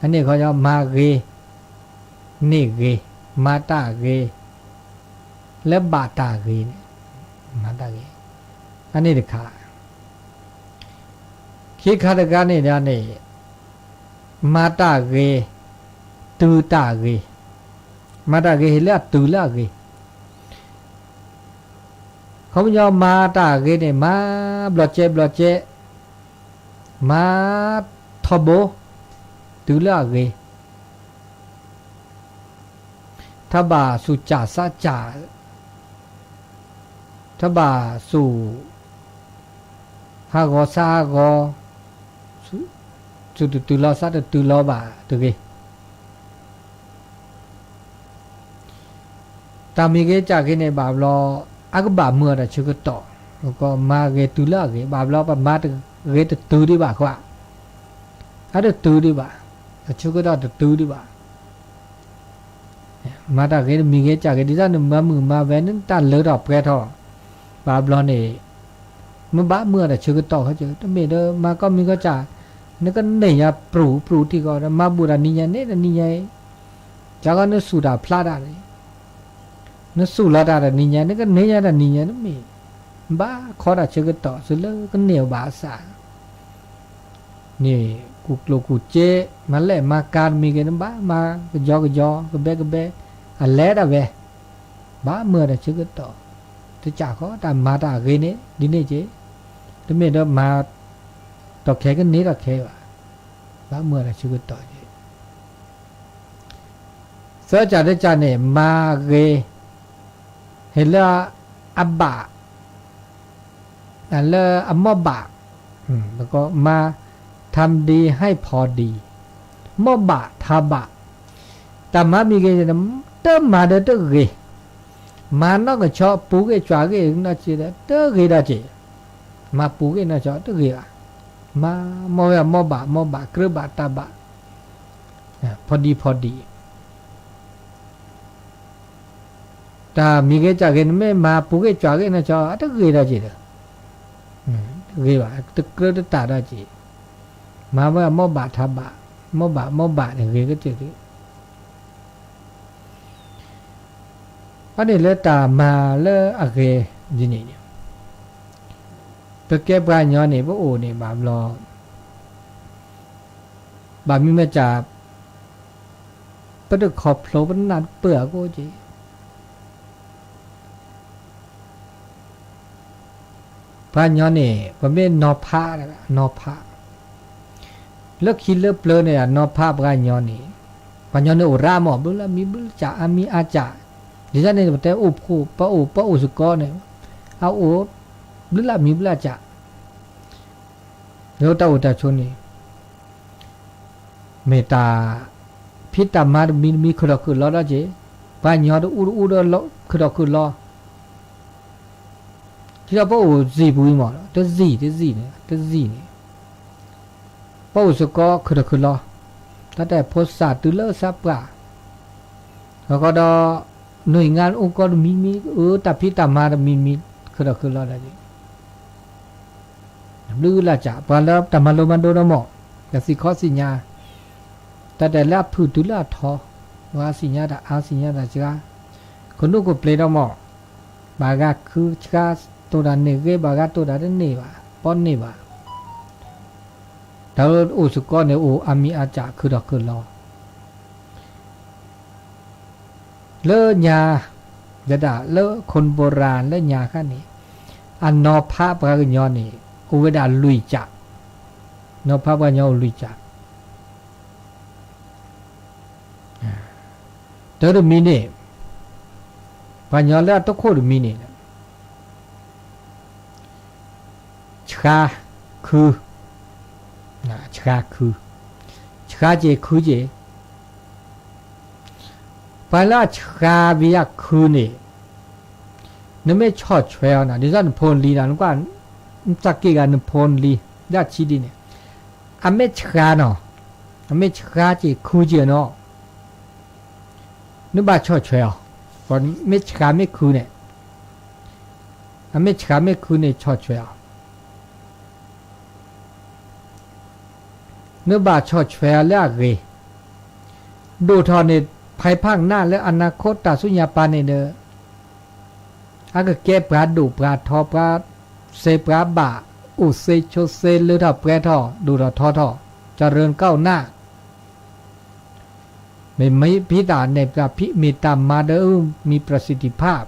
အန့ၣ်ခီညီမၤဂ့ၤ န့ၢ်ဂ့ၤ, မၤတၢ်ဂ့ၤ လၢဘၣ်တၢ်ဂ့ၤန့ၣ်, မၤတၢ်ဂ့ၤ, အန့ၣ်တခါ ခံခါတခါန့ၣ်ဒီးန့ၣ် မၤတၢ်ဂ့ၤ တုၤတၢ်ဂ့ၤ, မၤတၢ်ဂ့ၤဟ့ၣ်လၢအတုၤလၢအဂ့ၤ, ခီပညီမၤတၢ်ဂ့ၤန့ၣ် မၤဘျီကဲဘျီကဲ, မၤထီဘိ တုၤလၢအဂ့ၤ ထီၣ်ဘၣ်ဆူၣ်စၢ်စါစၢ်, ထီၣ်ဘၣ်ဆူၣ် ဟးဂီၤစါဟးဂီၤ, ဆူၣ်တတုၤလီၤစါတတုၤလီၤဘၣ်တဂ့ၤ. တၢ်မံၤဂ့ၤကၢ်ဂ့ၤန့ၣ်ဘၣ်ဘျီ အကဘၣ်မုာ်အီၤတၢ်ဆၢကတီၢ်, မၤဂ့ၤတုၤလၢအဂ့ၤ ဘၣ်ဘျီပမၤတဂ့ၤတတုၤဒံးဘၣ်ဃီ, အတတုၤဒံးဘၣ်, တၢ်ဆၢကတီၢ်တတုၤဒံးဘၣ်. မၤတၢ်ဂ့ၤတမံၤဂ့ၤကၢ်ဂ့ၤ ဒ်သိးနမၤမုာ်မၤဝဲ နတၢ်လၢထီၣ်ပှဲၤထီၣ် ဘၣ်ဘျီန့ၣ် မ့ၢ်ဘၣ်မုာ်အီၤတၢ်ဆၢကတီၢ်ဃီကၢ တမ့ၢ်ဒီးမၤကီၢ်မံၤကီၢ်စၢ် နကန့ၢ်ညါပြူၤပြူၤထံကီၢ် မၤဘူၣ်တၢ်နံၤညါန့ၣ်တနံၤညါအံၤ, ကၢ်ကီနသူၣ်တၢ်ဖျါတၢ်န့ၣ် နသူၣ်လီၤတၢ်တနံၤညါ နကန့ၢ်ညါတနံၤညါ တမ့ၢ် ဘၣ်ခီတၢ်ဆၢကတီၢ် သုလၢကန့ၢ်အီၤဘၣ်အသး န့ၣ် ကူၣ်ကျိၣ်ကူၣ်စ့ မၤလဲၣ်မၤကၤတမံၤဂ့ၤ နဘၣ်မၤကယီကယီ ကဘဲကဘဲ အလဲၤဒၣ်ဝဲ ဘၣ်မုာ်တၢ်ဆၢကတီၢ် တကးဃီ တၢ်မၤတၢ်အဂ့ၤန့ၣ် ဒ်န့ၣ်က့ၤ တမ့ၢ်ဒီးမၤ ဒီးခဲကန့ၢ်ဒီးခဲဘၣ် ဘၣ်မုာ်တၢ်ဆၢကတီၢ်က့ၤ သၢကၢ်တကၢ်န့ၣ် မၤဂ့ၤ ဟ့ၣ်လၢအဘၣ် လၢအမီၢ်ဘၣ် မၤ ทำดีให้พอดี မီၢ်ဘၣ်ထးဘၣ် တၢ်မၤမံၤဂ့ၤန့ၣ် တမၤဒီးတဂ့ၤ မၤနီၢ်ကဆီ ပူၤဂ့ၤကွၢ်ဂ့ၤနီၢ်က့ဒီး တဂ့ၤဒီးက့ၤ မၤပူၤဂ့ၤနီၢ်ကဆီ တဂ့ၤဘၣ် မၤမီၢ်ဝဲအမီၢ်ဘၣ် မီၢ်ဘၣ် ကြၢးဘၣ်တၢ်ဘၣ် ဖီဒံဖီဒံ တၢ်မံၤဂ့ၤကၢ်ဂ့ၤ နမ့ၢ်မၤပူၤဂ့ၤကွၢ်ဂ့ၤနီၢ်ကဆီ အတဂ့ၤဒီးက့ၤဒီး တဂ့ၤဘၣ် တကြၢးတတၢ်ဒီးက့ၤ မၤဝဲအမီၢ်ဘၣ်ထးဘၣ် မီၢ်ဘၣ်မီၢ်ဘၣ်န့ၣ် ဂ့ၤကတၢၢ် အန့ၣ်လၢတၢ်မၤလၢအဂ့ၤဒ်န့ၣ် ပကဲပှၤကညီန့ၣ် ပအိၣ်န့ၣ်ဘၣ်ဘျီ ဘၣ်မနုၤမ့ၢ်ကၢ် ပတခီဖျိပနၢ်တပၢၢ်အဃိက့ၤ ပှၤကညီန့ၣ် ပမ့ၢ်နီၤဖး နီၤဖး လၢခံလၢပျၢၤန့ၣ် အနီၤဖးပှၤကညီန့ၣ် ပှၤကညီန့ၣ်အိၣ်ရၢမး ဘျုးလၢမံၤဘျုးလၢကၢ် အါမံၤအါကၢ် ဒ်န့ၣ်န့ၣ် ပတဲအိၣ်ဖှိၣ် ပအိၣ် ပအိၣ်စ့ၢ်ကီးန့ၣ် အအိၣ် ဘျုးလၢမံၤဘျုးလၢကၢ် လၢတၢ်အိၣ်တၢ်ဆိးန့ၣ် မ့ၢ်တၢ်ဖံးတၢ်မၤတမံၤတမံၤ ခုၣ်ထီၣ်ခုၣ်လီၤဒီးက့ၤ ပှၤကညီတအူတအူဒီး ခုၣ်ထီၣ်ခုၣ်လီၤ ထံဒီးပအိၣ်စံာ်ပူၤမး တစံာ်တစံာ်န့ၣ် တစံာ်န့ၣ် ပအိၣ်စ့ၢ်ကီးခုၣ်ထီၣ်ခုၣ်လီၤ တၢ်တဲဖိစၢ်တုၤလၢသးပှၢ် အဃိဒီး နွံငါအိၣ်ကီးတမံၤမံၤ အၢ တၢ်ဖံးတၢ်မၤတမံၤမံၤ ခုၣ်ထီၣ်ခုၣ်လီၤဒီးက့ၤ ဘျုးလၢ်ကး ပှၤလၢတၢ်မၤလိမၤဒိဒီးမ့ၢ် တၢ်သ့ၣ်ခီသ့ၣ်ညါ တၢ်တဲလၢအဖုၣ်တုၤလၢအထီ, ပှၤသ့ၣ်ညါတၢ်အါ သ့ၣ်ညါတၢ်စှၤ, ခိၣ်နူာ်ခိၣ်ပျ့ၤဒီးမ့ၢ် ဘၣ်ဂၤခုဆှါ တိၢ်တၢ်န့ၢ်ဂ့ၤ ဘၣ်ဂၤတိၢ်တၢ်တန့ၢ်ဘၣ် ပီန့ၢ်ဘၣ် တၢ်အိၣ်စ့ၢ်ကီးန့ၣ် အိၣ်အမံၤအါစှၤခုဒီးခုလီၤ. လၢညါ ဒ်လၢခိၣ်နူာ်ဘိရၤလၢညါခါန့ၣ် အနီၤဖးပှၤကညီန့ၣ် အိၣ်ဝဲဒၣ်လွံၢ်ကၠး, နီၤဖးပှၤကညီအိၣ်လွံၢ်ကၠး, တၢ်တမံၤန့ၣ် ပှၤကညီလၢအတခိၣ်တမံၤန့ၣ် ဆှါ, ခု, ဆှါခု, ဆှါက့ၤခုက့ၤ, ပှၤလၢအဆှါဝံၤအခုန့ၣ် နမ့ၢ်ဆီၣ်ထွဲအီၤနီၤ ဒ်သိးနဖိနလံၤနီၤ နကွၢ် နစၢ်က့ၤဂၤနဖိနလံၤ ဒၣ်ဆံဒ်န့ၣ် အမ့ၢ်ဆှါနီၤ အမ့ၢ်ဆှါက့ၤခုက့ၤနီၤ နဘၣ်ဆီၣ်ထွဲအီၤ, မ့ၢ်ဆှါမ့ၢ်ခုန့ၣ်, အမ့ၢ်ဆှါမ့ၢ်ခုန့ၣ်ဆီၣ်ထွဲအီၤ, နဘၣ်ဆီၣ်ထွဲအီၤလၢအဂ့ၤ, ဒိၣ်ထီၣ်န့ၣ် ဖဲဖးနးလၢအနၢ်ခိတၢ်ဆူညါပၤန့ၣ်ဒီး အကကဲပှၤဒိၣ်ပှၤထီ ပှၤစဲးပှၤဘၣ် အိၣ်သ့ဆိးသ့လၢထီၣ်ပှဲၤထီၣ် ဒိၣ်ထီၣ်ထီထီၣ် ကရၢနကအိၣ်နၢ် မ့ၢ်မ့ၢ်ဖံးတၢ်နဲၣ်ပှၤဖံး မ့ၢ်တၢ်မၤဒီး မံၤပရစံးတံၣ်ဖး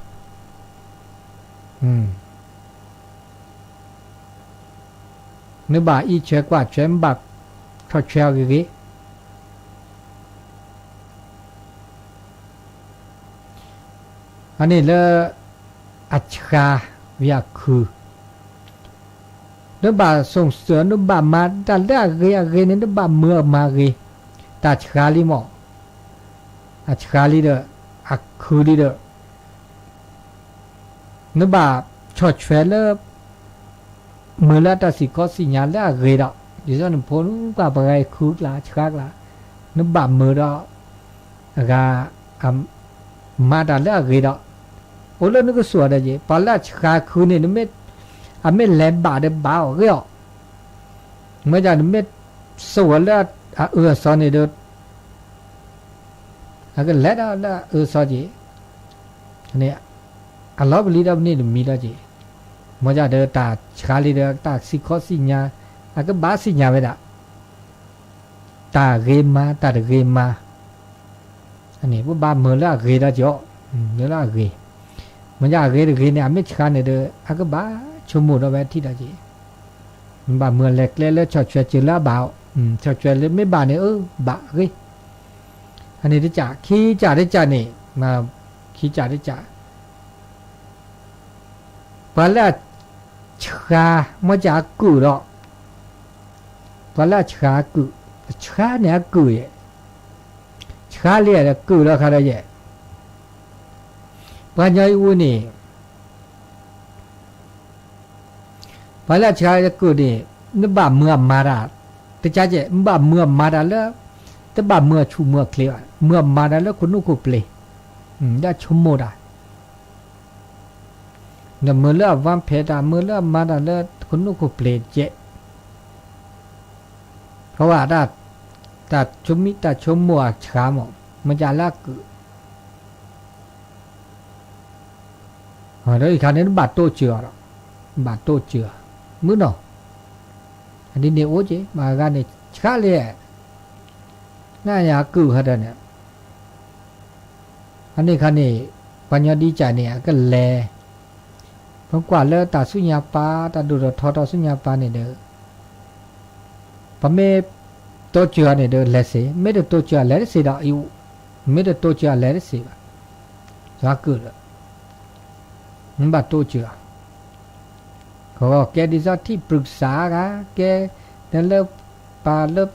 နဘၣ်အံးဆှဲကွၢ်ဆှဲ နဘၣ်ဆီၣ်ထွဲအီၤဂ့ၤဂ့ၤ, အန့ၣ်လၢ အဆှါဝံၤအခု နဘၣ်ဆိၣ်စၢၤ နဘၣ်မၤတၢ်လၢအဂ့ၤအဂ့ၤန့ၣ် နဘၣ်မၤအမၤဂ့ၤ, တၢ်ဆှါလံမ့ၢ်, အဆှါလံဒီး အခုလံဒီး နဘၣ်ဆီၣ်ထွဲလၢ မၤလၢတၢ်သ့ၣ်ခီသ့ၣ်ညါလၢအဂ့ၤဒီး ဒ်သိးနဖိနလံၤပှၤဂၤအံၤခုကျါ ဆှါကျါ နဘၣ်မၤဒီး အဂၤ မၤတၢ်လၢအဂ့ၤဒီး အိၣ်လၢနကစၢ်ဒီးက့ၤ ပှၤလၢအဆှါခုန့ၣ် အမ့ၢ်လဲၤဘၣ်ဒီးဘၣ်အီၤဂ့ၤအီၤ, မ့ၢ်ဒ်နမ့ၢ်စိာ်ဝဲလၢအအၢအသီန့ၣ်ဒီး အကလဲၤဒီးလၢအအၢအသီက့ၤ, အလီၤပလံၤဒီးပန့ၢ်တမံၤလီၤက့ၤ, မ့ၢ်ဒ်ဒီးတၢ်ဆှါလံဒီးတၢ်သ့ၣ်ခီသ့ၣ်ညါ အကဘၣ်သ့ၣ်ညါဝဲဒၣ် တၢ်ဂ့ၤမၤ တၢ်တဂ့ၤမၤ, အန့ၣ် ပဘၣ်မၤလၢအဂ့ၤဒီးက့ၤအီၤ, မၤလၢအဂ့ၤ, မ့ၢ်ဒ်အဂ့ၤတဂ့ၤန့ၣ် အမ့ၢ်ဆှါန့ၣ်ဒီး အကဘၣ်ဆိကမိၣ်ဒီးဝဲထံၣ်ဒီးက့ၤ, ဘၣ်မၤလဲၤကျဲလၢဆီၣ်ထွဲစၢၤလၢအဘၣ်အီၤ, ဆီၣ်ထွဲလၢမ့ၢ်ဘၣ်န့ၣ် အၢ ဘၣ်ဂ့ၤ, အန့ၣ်တကး ခံကးတကးန့ၣ်, ခံကးတကး ပှၤလၢအဆှါ မ့ၢ်ကးအကုၢ်ဒီး, ပှၤလၢအဆှါအကုၢ်, ဆှါန့ၣ်အကုၢ်ယဲၢ်, ဆှါလံဒီးကုၢ်ဒီးခါဒီးယဲၢ်, ပှၤညီအံၤဝံၤန့ၣ် ပှၤလၢအဆှါအကုၢ်န့ၣ် နဘၣ်မၤအမၤတၢ်, တကးကဲ နဘၣ်မၤအမၤတၢ်လၢ တဘၣ်မၤအဆူၣ်မၤအချ့ဘၣ်, မၤအမၤတၢ်လၢခိၣ်နူာ်ခိၣ်ပျ့ၤ, ဒ်ဆိကမိၣ်တၢ် နမၤလၢအဝါဖဲးတၢ် မၤလၢအမၤတၢ်လၢခိၣ်နူာ်ခိၣ်ပျ့ၤကဲ, ဖဲဝဲတၢ်ဆိမိၣ်တၢ်ဆိကမိၣ်အဆှါမး, မ့ၢ်ကးလၢအကုၢ် ဒီးအံၤခါန့ၣ် နဘၣ်တိစၢၤအီၤဒီး, ဘၣ်တိစၢၤအီၤ, မုၢ်နီၤ, အဒ်န့ၣ်အိၣ်က့ၤ မၤဂၤန့ၣ် ဆှါလံ, နယၤကုၢ်ဟဲဒီးန့ၣ် အန့ၣ်ခါန့ၣ် ပှၤညီဒ်ကးန့ၣ် အကလဲၤ, ပကွၢ်လၢတၢ်ဆူညါပၤ တၢ်ဒိၣ်ထီၣ်ထီထီၣ်ဆူညါပၤန့ၣ်ဒီး ပမ့ၢ်တိစၢၤအီၤန့ၣ်ဒီးလဲၤစ့ၢ်, မ့ၢ်တတိစၢၤအီၤလဲၤတစ့ၢ်ဒီးအံၤ, မ့ၢ်တတိစၢၤအီၤလဲၤတစ့ၢ်ဘၣ်, ယၤကုၢ်ဒီး မ့ၢ်ဘၣ်တိစၢၤအီၤ, ကီကဲဒ်သိးထံၣ်ပရူၢ်ကစၢ်ဂၤ ကဲ နလၢပၢ်လၢ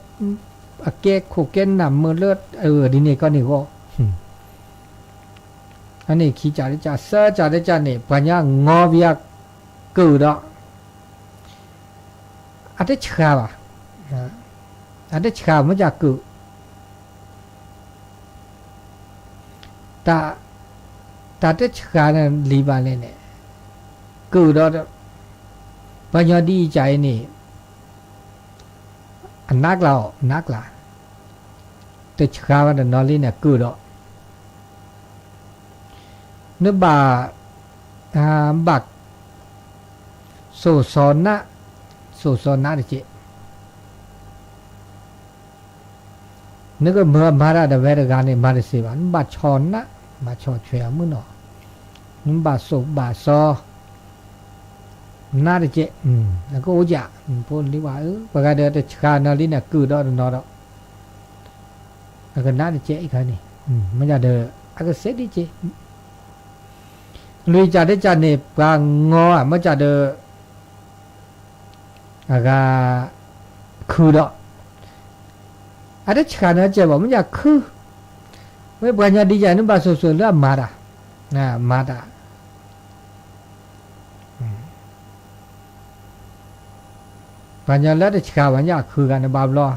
အကဲခိၣ်ကဲနၢ်မုၢ်လၢ အဒ်န့ၣ်ကီန့ၣ်ဂီၢ်, အန့ၣ်ခံကးတကး သၢကးတကးန့ၣ် ပှၤညီအငီဝံၤအကုၢ်ဒီး အတဆှါဘၣ်, အတဆှါမ့ၢ်ကးကုၢ် တၢ်တဆှါန့ၣ်လံဘၣ်လဲၣ်န့ၣ်, ကုၢ်ဒီး ပှၤညီဒ်အံၤကးအံၤန့ၣ် အနးကျါအီၤ နးကျါ, တဆှါဝဲတနီၤလံန့ၣ် ကုၢ်ဒီး နဘၣ်, ဘၣ်, စိာ်စီၤနး, စိာ်စီၤနးတကဲး, နကမၤမၤတၢ်တဝဲတဂၤန့ၣ် မၤတသ့ဘၣ်, နဘၣ်ဆီၣ်နး, ဘၣ်ဆီၣ်ထွဲအမုၢ်နီၤ, နဘၣ်စိာ်ဘၣ်စီၤ နးတကဲး, အကအိၣ်ကး, ဖိလံၤဝဲဧၢ, ပှၤဂၤဒီးတဆှါနီၤလံန့ၣ် ကုၢ်ဒီးတနီၤဒီး အကနးတကဲးအံၤခါန့ၣ်, မ့ၢ်ဒၣ်ဒီး အကစဲးဒ်ကဲး, လွံၢ်ကးတကးန့ၣ် ပှၤငီဧါ, မ့ၢ်ဒၣ်ဒီး အဂၤခုဒီး အတဆှါနီၤကဲးဘၣ်, မ့ၢ်ဒၣ်ခု, ဝဲပှၤညီဒ်ယဲန့ၣ် ဘၣ်ဆိၣ်ဆိၣ်လၢအမၤတၢ်, မၤတၢ် ပှၤညီလၢတဆှါဝဲညါခုဂၤန့ၣ်ဘၣ်ဘျီ,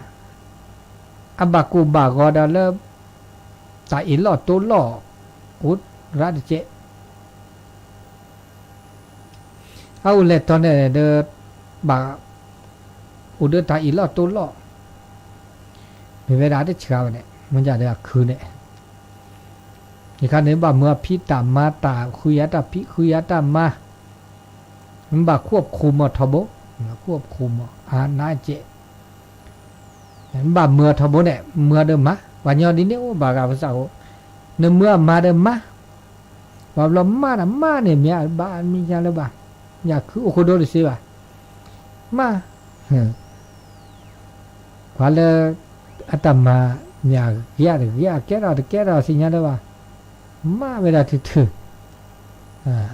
အဘၣ်ကိၢ်ဘၣ်ဂီၤဒီးလၢ တၢ်အ့ၣ်လိာ်တိလိာ် အိၣ်ရၣ်တကဲး, အအိၣ်လဲၤတီၤန့ၣ်ဒီး ဘၣ်အိၣ်ဒီးတၢ်အ့ၣ်လိာ်တိလိာ်, မ့ၢ်ဝဲဒၣ်တဆှါဝဲန့ၣ် မ့ၢ်ဒၣ်ဒီးအခုန့ၣ် ယခါန့ၣ် ဘၣ်မၤအဖံးတၢ်မၤတၢ် ဃုယၤတၢ်ဖံး ဃုယၤတၢ်မၤ, မ့ၢ်ဘၣ်ခိၣ်အခိၣ်မီၤထီဘိ, ခိၣ်အခိၣ်မီၤ အနးကဲး, မ့ၢ်ဘၣ်မၤထီဘိန့ၣ် မၤဒီးမၤ, ပှၤညီဒ်န့ၣ်အိၣ်ဘၣ်ဂၤပသးအိၣ်, နမၤအမၤဒီးမၤ, ဘၣ်ဘျီမၤတၢ်မၤန့ၣ် မ့ၢ်အဘၣ်မ့ၢ်ညါလၢၤဘၣ်, ညၣ်ခုအိၣ်ခိၣ်ဒိတသ့ဘၣ်, မၤ ပှၤလၢ အတၢ်မၤ မ့ၢ်အဂ့ၤတဂ့ၤ အကဲထီၣ်တကဲထီၣ်သ့ၣ်ညါလၢၤဘၣ်, မၤဝဲဒၣ်ထုထု,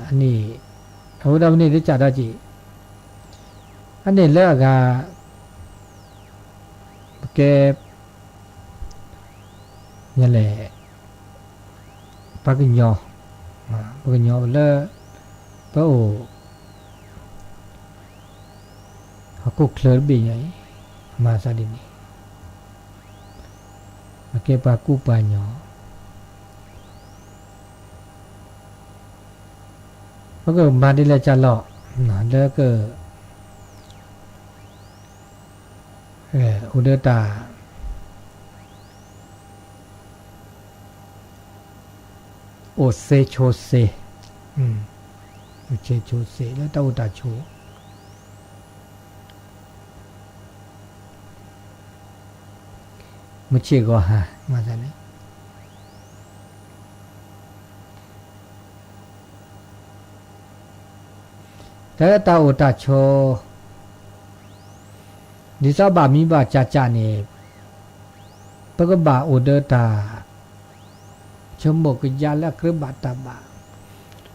အန့ၣ် အဝဲဒၣ်မ့ၢ်န့ၣ်တကးဒီးက့ၤ, အန့ၣ်လၢအဂၤ ပကဲ လဲၣ် ပှၤကညီ, ပှၤကညီလၢ ပအိၣ် ဟီၣ်ခိၣ်ချၢတဘ့ၣ်ညါအံၤ, မၤသးဒ်န့ၣ်, ပကဲပှၤကူပှၤကညီ, ပကမၤဒ်လဲၣ်ကလီၤ, လၢက အိၣ်ဒီးတၢ် အိၣ်သ့ဆိးသ့, အိၣ်သ့ဆိးသ့လၢတၢ်အိၣ်တၢ်ဆိး, မုၢ်ဆ့ၣ်ဂီၤဟါ, မၤသးန့ၣ် တၢ်တၢ်အိၣ်တၢ်ဆိး, ဒ်သိးဘၣ်မံဘၣ်စးစးန့ၣ်, ပကဘၣ်အိၣ်ဒီးတၢ် ဆိကမိၣ်ကယါလၢအကြၢးဘၣ်တၢ်ဘၣ်,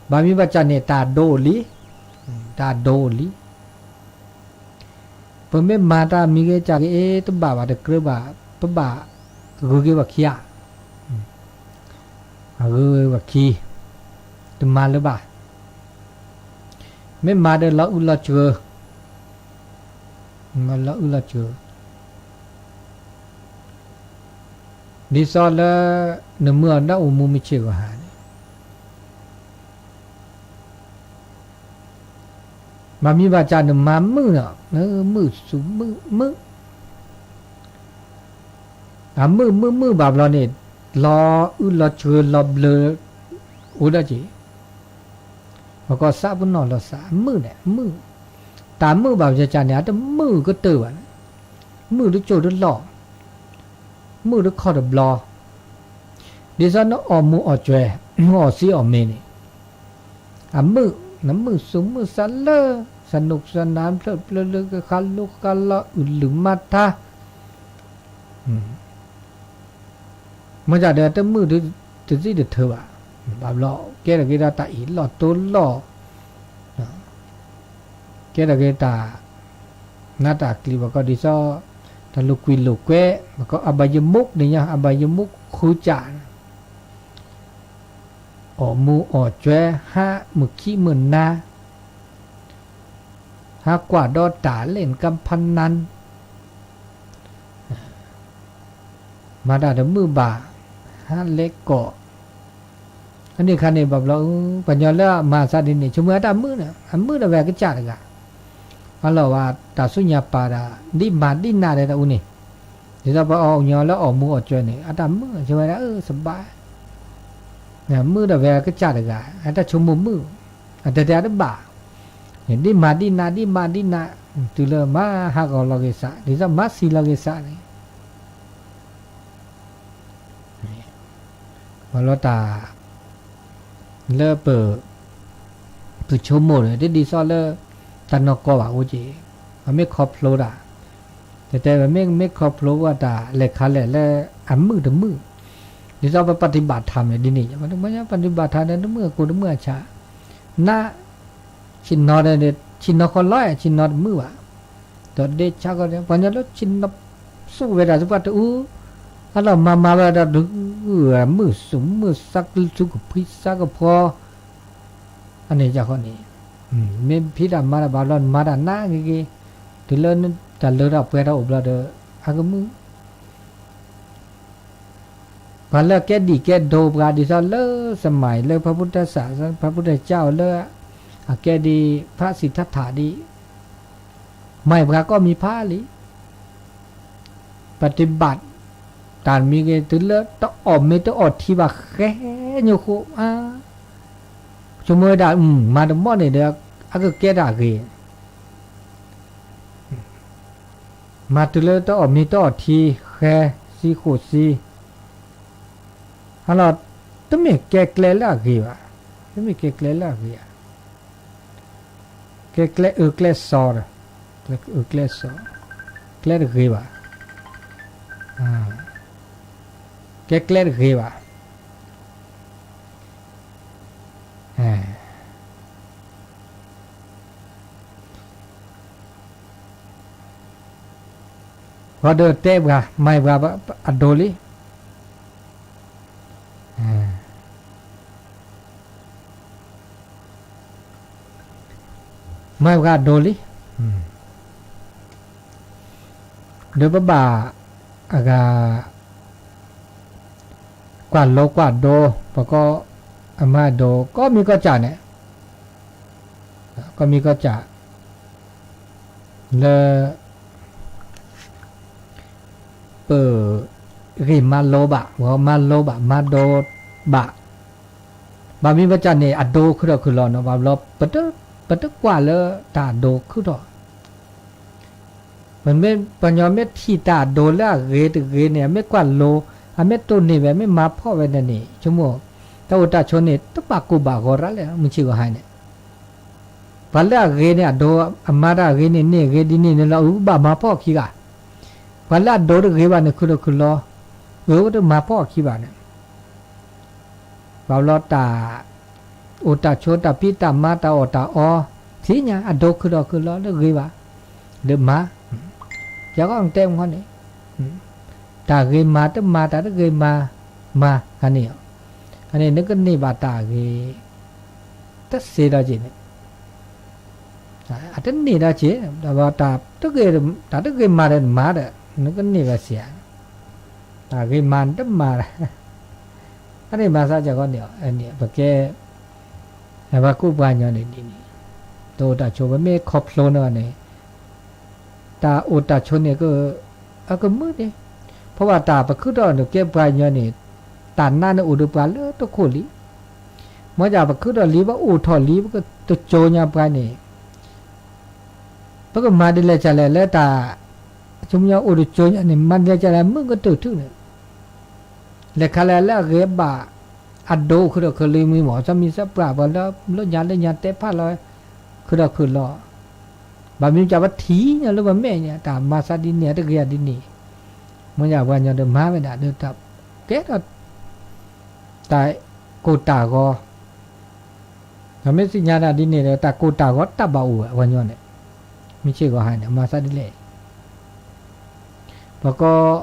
ဘၣ်မံဘၣ်စးန့ၣ် တၢ်ဒိလံ, တၢ်ဒိလံ. ပမ့ၢ်မၤတၢ်မံဂ့ၤစးဂ့ၤ တဘၣ်ဘၣ်တကြၢးဘၣ်, ပဘၣ်ဂုၤက့ၤပှၤခံဂၤ, ဂုၤက့ၤပှၤခံ, တမၤလၢၤဘၣ်. မ့ၢ်မၤဒီးလီၤအုၣ်လီၤစှၤ, လီၤအုၣ်လီၤစှၤ, ဒ်သိးလၢ နမုၢ်အီၤဒၣ်အိၣ်မူမုၢ်ဆ့ၣ်ဂီၤဟါန့ၣ် ဘၣ်မံဘၣ်စးနမၤမုာ်နီၤ, မုာ်ဆူၣ်မုာ်မုာ်, အမုာ်မုာ်မုာ်ဘၣ်ဘျီန့ၣ်, လီၤအုၣ်လီၤစှၤလီၤဘျၢ, အိၣ်ဒီးက့ၤ, ပကီၢ်သးပနီၣ်လီၤသး အမုာ်န့ၣ် အမုာ်, တၢ်မုာ်ဘၣ်စးစးန့ၣ် အတမုာ်ကတၢၢ်ဘၣ်, မုာ်တစိၢ်တလီၢ်, မုာ်တခီၣ်တဘျီ, ဒ်သိးနအီၣ်မူအီၣ်ကွဲ, အီၣ်သံအီၣ်မ့ၤန့ၣ် အမုာ်, နမုာ်သူၣ်မုာ်သးလၢ သးနုာ်သးနါဖျၢၣ်ဖျၢၣ်လၢကဃါလိဃါလီၤအုၣ်လုၢ်မၤထါ, မ့ၢ်ဒၣ်ဒီးတမုာ်တသံၣ်တထၢဘၣ်, ဘၣ်ဘျီ ကဲထီၣ်က့ၤဒီးတၢ်အ့ၣ်လိာ်တိလိာ် ကဲထီၣ်က့ၤတၢ် နးတၢ်ကျံၤဘၣ်ကီးဒ်သိး တၢ်လိာ်ကွံာ်လိာ်ကွဲ, ဘၣ်ကီးအဘၣ်ယမူးန့ၣ်ညါ အဘၣ်ယမူးဃုစၢ်, အီၣ်မူအီၣ်ကွဲ ဟးမုာ်ခံမုာ်နါ, ဟးကွၢ်ဒီးတၢ်လဲၣ်နကဖးနါ မၤတၢ်တမုာ်ဘၣ်, ဟးလဲၤကိး, အန့ၣ်ခါန့ၣ် ဘၣ်ဘျီ ပှၤကညီလၢအမၤသးဒ်န့ၣ် ဆိကမိၣ်အတၢ်မုာ်န့ၣ် အမုာ်ဒီးဝဲအကစၢ်တဂၤ, အလီၤဝဲတၢ်ဆူညါပာ်တၢ် ဒ်မၤဒ်နးဒီးတၢ်အူန့ၣ်, ဒ်သိးပအီၣ်ညီလၢအီၣ်မူအီၣ်စၢၤန့ၣ် အတၢ်မုာ် ဆိဝဲဒၣ်အၢစဘၣ်, မုာ်ဒီးဝဲကစၢ်တဂၤ အတၢ်ဆိကမိၣ်မုာ်, အတဲတဲအတဘၣ်, ဒ်မၤဒ်နး ဒ်မၤဒ်နး, တုၤလၢမၤဟးဂီၤလီၤက့ၤစး ဒ်သိးမၤစံၣ်လီၤက့ၤစးန့ၣ် ဘၣ်လီၤတၢ် လၢပ ပဆိကမိၣ်ဒီး တဒ်သိးလၢ တၢ်နီၢ်ကီၢ်ဘၣ်အိၣ်က့ၤ, ပမ့ၢ်ခီဖျိတၢ်, တဲတဲဝဲမ့ၢ် မ့ၢ်ခီဖျိဝဲတၢ်လဲၤခါလဲၣ်လၢ အမုာ်တမုာ်, ဒ်သိးပပတံၢ်ဘၣ်ထၣ်မ့ၢ်ဒ်န့ၣ် ပတံၢ်ဘၣ်ထၣ်ဒီးတမုာ်အကိၢ်တမုာ်အဆး, န ဆ့ၣ်နီၤဒီး ဆ့ၣ်နီၤဃီလီၤ ဆ့ၣ်နီၤတမုာ်ဘၣ်, ဒီးဒ့ဆါကီဒီး ပှၤညီလၢဆ့ၣ်နီၤ စူၣ်ဝဲဒၣ်သပှၢ်တအူ, အလီၤမၤမၤဝဲဒၣ်ဒီး မုာ်စူၣ် မုာ်စးကလူး ကဖှံစးကဖီ, အန့ၣ်ယဃီန့ၣ်, မ့ၢ်ဖံးတၢ်မၤတၢ်ဘၣ်ဘျီ မၤတၢ်နးဂ့ၤဂ့ၤ, တုၤလၢတၢ်လၢတၢ်ပှဲၤတၢ်အိၣ်ဘျီဒီး အကမုာ် ပှၤလၢအကဲဒံၣ်ကဲဒိပှၤ ဒ်သိးလၢ စမၤလၢ ဖၢပူၤတၢ်စး ဖၢပူၤတၢ်ကၢအိၣ်လၢ အကဲဒံး ဖးစံးထးထးဒံး မၤပှၤကီၢ်မံၤဖးလံ, ပတံၢ်ဘၣ်တၢ်မံၤဂ့ၤ တုၤလၢတအီၣ်မ့ၤတအီၣ်ထံဘၣ်ဃဲညိခိၣ်, ဆိကမိၣ်ဝဲဒၣ် မၤတမီၣ်န့ၣ်ဒီး အကကဲတၢ်ဂ့ၤ မၤတုၤလၢတအီၣ်မ့ၤတအီၣ်ထံ ဃဲဆံဃိးဆံ, အလီၤ တမ့ၢ်ကဲကျဲလၢအဂ့ၤဘၣ်, တမ့ၢ်ကဲကျဲလၢအဂ့ၤဧါ, ကဲကျဲအၢကျဲစီဒီး, ကျဲအၢကျဲစီ, ကျဲတဂ့ၤဘၣ်, ကဲကျဲတဂ့ၤဘၣ် ဃီဒီးတဲပှၤ မၤပှၤအဒိလံ, မၤပှၤအဒိလံ, ဒီးပဘၣ်အဂၤ ကွၢ်လိကွၢ်ဒိ ပကီၢ်အမၤဒိ ကီၢ်မံၤကီၢ်စဲၣ်န့ၣ်, ကီၢ်မံၤကီၢ်စဲၣ် လၢ ပဂ့ၢ်မၤလိဘၣ် ဂီၤမၤလိဘၣ် မၤဒိဘၣ်, ဘၣ်မံၤဘၣ်စၢ်န့ၣ် အဒိခုၣ်ထီၣ်ခုၣ်လီၤနီၤ ဘၣ်ဘျီ ပတကွၢ်လၢတၢ်အဒိခုၣ်ထီၣ် ပမ့ၢ်ပှၤညီမ့ၢ်ထံၣ်တၢ်အဒိလၢအဂ့ၤတဂ့ၤန့ၣ် အမ့ၢ်ကွၢ်လိ အမ့ၢ်တိၢ်န့ၢ်ဝဲ မ့ၢ်မၤဖှီၣ်ဝဲဒၣ်န့ၣ် ဆိကမိၣ် တၢ်အိၣ်တၢ်ဆိးန့ၣ် တဘၣ်ကိၢ်ဘၣ်ဂီၤရၣ်လဲၣ် မုၢ်ဆ့ၣ်ဂီၤဟါန့ၣ် ပှၤလၢအဂ့ၤန့ၣ် အဒိ အမၤတၢ်အဂ့ၤန့ၣ် န့ၢ်ဂ့ၤဒ်န့ၣ်န့ၣ်လီၤ အဘၣ်မၤဖှီၣ်ခံဂၤ, ပှၤလၢအဒိတဂ့ၤဘၣ်န့ၣ် ခုၣ်ထီၣ်ခုၣ်လီၤ အဝဲတမၤဖှီၣ်ခံဘၣ်န့ၣ် ဘၣ်ဘျီတၢ် အိၣ်တၢ်ဆိးတၢ်ဖံးတၢ်မၤတၢ်အီၣ်တၢ်အီ ထံၣ်ညါအဒိခုၣ်ထီၣ်ခုၣ်လီၤလၢဂ့ၤဘၣ် လၢမၤ ယကီၢ်တဲမ့ၢ်န့ၣ် တၢ်ဂ့ၤမၤတမၤ တၢ်တဂ့ၤမၤ မၤ ခါန့ၣ် ခါန့ၣ် နကန့ၢ်ဘၣ်တၢ်ဂ့ၤ တစ့ဒီးက့ၤန့ၣ် အတန့ၢ်ဒီးက့ၤ တၢ်တဂ့ၤမၤဒီးမၤဒီး နကန့ၢ်ဘၣ်စ့ၢ် တၢ်ဂ့ၤမၤတမၤ အန့ၣ်မၤသးကီန့ၣ် ပကဲ ပှၤကူၣ်ပှၤညီန့ၣ်ဒ်န့ၣ် တၢ်အိၣ်တၢ်ဆိးပမ့ၢ်ခီဖျိန့ၣ်န့ၣ် တၢ်အိၣ်တၢ်ဆိးန့ၣ် အကမုာ်န့ၣ် ဖဲဘၣ်တၢ်ပခုထီၣ်န့ၣ်ကဲပှၤညီန့ၣ် တၢ်နါန့ၣ်အိၣ်ဒီးပှၤလၢတခိၣ်လံ မ့ၢ်ဒ်ပခုထီၣ်လံ ပအိၣ်ထီၣ်လံ ပကတကၠိညါပှၤန့ၣ် ပကမၤဒ်လဲၣ်ကလဲၣ်လၢတၢ် ဆိကမိၣ်အိၣ်တကၠိညါန့ၣ် မၤဒ်လဲၣ်ကလဲၣ် မုၢ်ကတၢၢ်ထုးန့ၣ် လဲၤခါလဲၣ်လၢအဂ့ၤဘၣ် အဒိခုၣ်ထီၣ်ခုၣ်လီၤမံမီၢ် သးမံသးပှၢ်ပှၤလၢ လၢညါလၢညါတဲဖးလီၤ ခုၣ်ထီၣ်ခုၣ်လီၤ ဘၣ်မနုၤပထံၣ်ညါလၢပမဲာ်ညါ တၢ်မၤသးဒ်န့ၣ် တဂ့ၤဒ်န့ၣ် မ့ၢ်ဒ်ပှၤညီဒီးမၤဝဲဒၣ်ဒီးတၢ်ကဲထီၣ် တၢ်ကိၢ်တၢ်ဂီၤ ပမ့ၢ်သ့ၣ်ညါတၢ်ဒ်န့ၣ်ဒီး တၢ်ကိၢ်တၢ်ဂီၤတၢ်ဘၣ်အိၣ်ဝဲ ပှၤညီန့ၣ် မုၢ်ဆ့ၣ်ဂီၤဟါန့ၣ် မၤသးဒ်လဲၣ် ပကီၢ်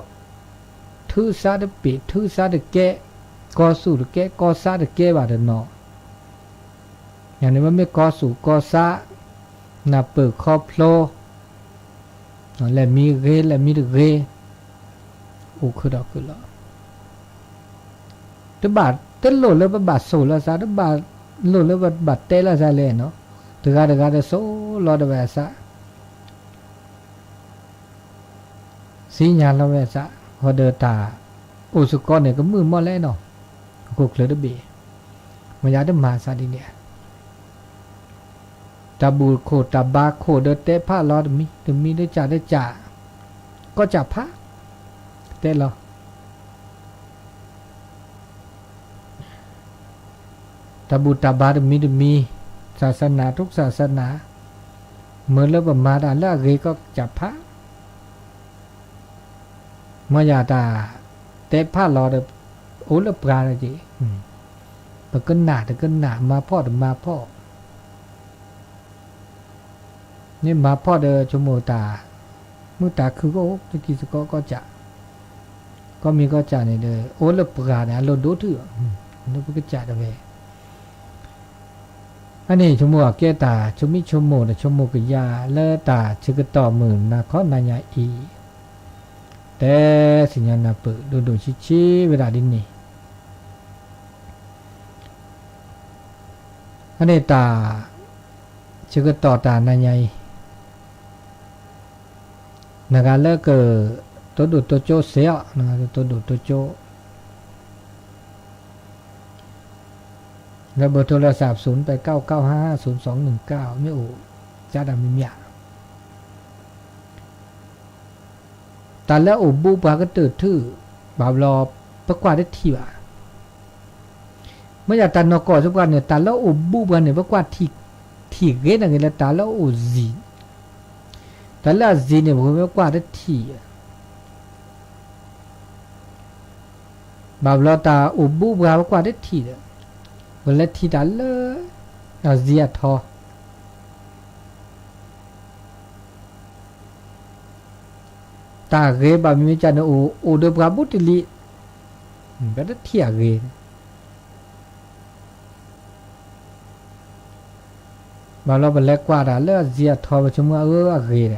ထုးစးတပ့ၤ ထုးစးတကဲ ကီၢ်သူၣ်တကဲ ကီၢ်စးတကဲဘၣ်တနီၤ န့ၣ်မ့မ့ၢ်ကီၢ်သူၣ်ကီၢ်စး နၢ်ပၢၢ်ခီဖျိ လဲၤမံဂ့ၤ လဲၤမံတဂ့ၤ အိၣ်ခုၣ်ထီၣ်ခုၣ်လီၤ တဘၣ်တလိၣ်လၢပဘၣ်စိာ်လီၤသး တဘၣ်လိၣ်လၢပဘၣ်တဲလီၤသးလဲၣ်နီၤ တဂၤတဂၤဒီးစိာ်လီၤတဝဲအသး သ့ၣ်ညါလီၤဝဲစး, ဃီဒီးတၢ်အိၣ်စ့ၢ်ကီးန့ၣ် ကမုာ်မီၢ်လဲၣ်နီၤ, ဟီၣ်ခိၣ်ချၢတဘ့ၣ်, မ့ၢ်ယၤတမၤစးဒ်န့ၣ်, တၢ်ဘူၣ်ခိၣ်တၢ်ဘါခိၣ်ဒီးတဲဖးလီၤတမံၤတမံၤ တကးတကး, ကီၢ်ကးဖး, တဲလီၤ တၢ်ဘူၣ်တၢ်ဘါတမံၤတမံၤ, ဆၣ်သနၢၣ် ထုကဆၣ်သနၢၣ်, မ့ၢ်လၢပမၤတၢ်လၢအဂ့ၤကီၢ်ကးဖး, မ့ၢ်ယၤတၢ်တဲဖးလီၤဒီး အိၣ်လၢပှၤလၢက့ၤ, ပကနၣ်တကနၣ် မၤဖှီၣ်တမၤဖှီၣ် န့ၣ်မၤဖှီၣ်ဒီး ဆိကမိၣ်တၢ်မုာ်တၢ်ခုၣ်ကအိၣ် တကံၢ်စ့ၢ်ကီးကီၢ်ကး, ကီၢ်မံၤကီၢ်ကးန့ၣ်ဒီး အိၣ်လၢပှၤန့ၣ် အလိၣ်ဒိၣ်ထူၣ်, လၢပကစးတဝဲ, အန့ၣ်ဆိကမိၣ်အကဲတၢ်ဆိမိၣ်ဆိကမိၣ်ဒီး ဆိကမိၣ်ကယၤလၢတၢ်ဆၢကတီၢ်မုၢ်နၤခီနၤညါအံၤ, တဲသ့ၣ်ညါနၢ်ပၢၢ်ဒိၣ်ဒိၣ်ဆံးဆံးဝဲဒၣ်ဒ်န့ၣ် အန့ၣ်တၢ် ဆၢကတီၢ်တၢ်နၤညါအံၤ, နဂၤလၢက တိဒိၣ်တိကၠိစ့ၢ်အီၤ, တိဒိၣ်တိကၠိ လၢဘၢၣ်ထိလၢ သးစူၤ ပဲၣ်ကၣ်ကၣ်ဟါ သုးသွင်နုၢ်ကၣ် မ့ၢ်အိၣ် ကၢ်တၢ်မံၤမံၤဧါ တၢ်လၢအအိၣ်ဘူးပှၤကတၢၢ်ထူၣ် ဘၣ်ဘျီ ပကွၢ်တထံၣ်ဘၣ်. မ့ၢ်ယၤတၢ်နီၢ်ကီၢ်စ့ၢ်ပှၤန့ၣ် တၢ်လၢအအိၣ်ဘူးပှၤန့ၣ် ပကွၢ်ထံၣ် ထံၣ်ဂ့ၤန့ၣ်ဂ့ၤလၢတၢ်လၢအအိၣ်စ့ၢ်, တၢ်လၢအစ့ၢ်န့ၣ် ပဝဲပကွၢ်တထံၣ် ဘၣ်ဘျီတၢ်အိၣ်ဘူးပှၤပကွၢ်တထံၣ်ဒီး ပလဲၤထံၣ်တၢ်လၢ အစ့ၢ်အထီ တၢ်ဂ့ၤဘၣ်မ့ၢ်မ့ၢ်ကၢ်န့ၣ် အိၣ်အိၣ်ဒီးပှၤဘူးတလံၤ, ပတထံၣ်အဂ့ၤ ဘၣ်လီၤပလဲၤကွၢ်တၢ်လၢအစ့ၢ်အထီ ပဆိကမိၣ်အၢအဂ့ၤဒီး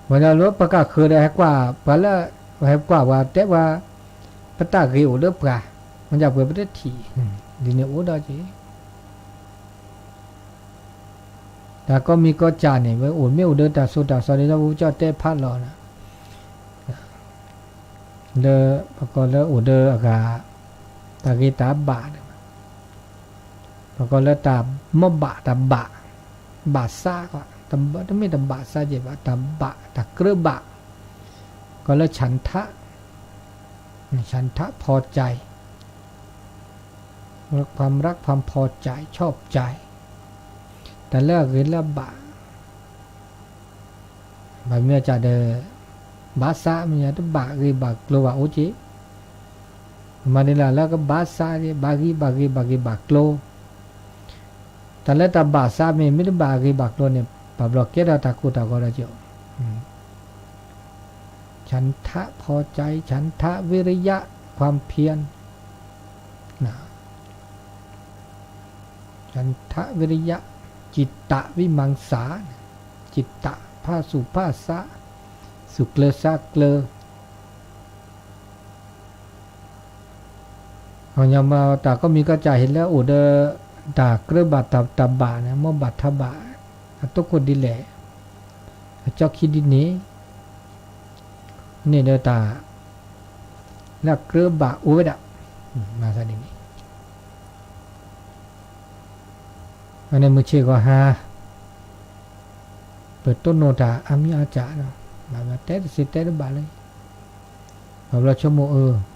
ဝဲဒၣ်လၢပကဃၢၤဒီးဟဲကွၢ်ပှၤလၢ ဟဲကွၢ်ပှၤတဲပှၤ ပတၢ်ဂ့ၤအိၣ်လၢပှၤ မ့ၢ်ဒၣ်ပှဲၤပတထံၣ် ဒ်န့ၣ်အိၣ်ဒီးက့ၤ တၢ်ကီမံၤကီၢ်ကၢ်န့ၣ် ပအိၣ်မ့ၢ်အိၣ်ဒီးတၢ်စိတၢ်ကမီၤဒ်သိးပကၠီတဲဖးလီၤ လၢပကိးလၢအိၣ်ဒီးအဂၤ တၢ်ဂ့ၤတၢ်ဘၣ်န့ၣ် ပကိးလၢတၢ်မီၢ်ဘၣ်တၢ်ဘၣ် ဘၣ်ဆၣ် တမ့ၢ်တဘၣ်ဆၣ်ကဲဘၣ် တၢ်ဘၣ်တၢ်ကြၢးဘၣ် ကိးလၢ ฉันทะ ฉันทะ พอใจ ความรักความพอใจ ชอบใจ တၢ်လၢအဂ့ၤလၢအဘၣ် ဘၣ်မ့ၢ်အကၢ်ဒီး ဘၣ်ဆၣ်မ့ၢ်တဘၣ်ဂ့ၤဘၣ်ကျိၤဘၣ်အိၣ်က့ၤ မၤဒ်လဲၣ်လၢကဘၣ်ဆၣ် ဘၣ်ဂ့ၤဘၣ်ဂ့ၤဘၣ်ဂ့ၤဘၣ်ကျိၤ တၢ်လၢတၢ်ဘၣ်ဆၣ်မ့ၢ် မ့ၢ်တဘၣ်ဂ့ၤဘၣ်ကျိၤန့ၣ် ဘၣ်ဘျီကဲထီၣ်တၢ်ကိၢ်တၢ်ဂီၤဒီးက့ၤ ฉันทะ พอใจ ฉันทะ วิริยะ ความเพียร ฉันทะ วิริยะ จิตตะ วิมังสา จิตตะ ဖးစူၣ်ဖးဆး စူၣ်ကျၢၤဆးကျၢၤ ညီမၤတၢ်ကီမံၤကီၢ်ကၢ်ဟ့ၣ်လၢအိၣ်ဒီး တၢ်ကြၢးဘၣ်တၢ်ဘၣ်န့ၣ် မီၢ်ဘၣ်ထးဘၣ် အတိခိၣ်ဒ်လဲၣ် အကၠီခံဒ်န့ၣ် န့ၣ်ဒီးတၢ် လၢအကြၢးဘၣ်အိၣ်ဝဲဒၣ် မၤသးဒ်န့ၣ် အန့ၣ်မုၢ်ဆ့ၣ်ဂီၤဟါ ပတိၢ်နီၣ်တၢ်အါမံၤအါကၢ်ဒီး ဘၣ်ဘျီတဲတစ့တဲတဘၣ်လၢ ဘၣ်ဘျီဆိကမိၣ်အၢ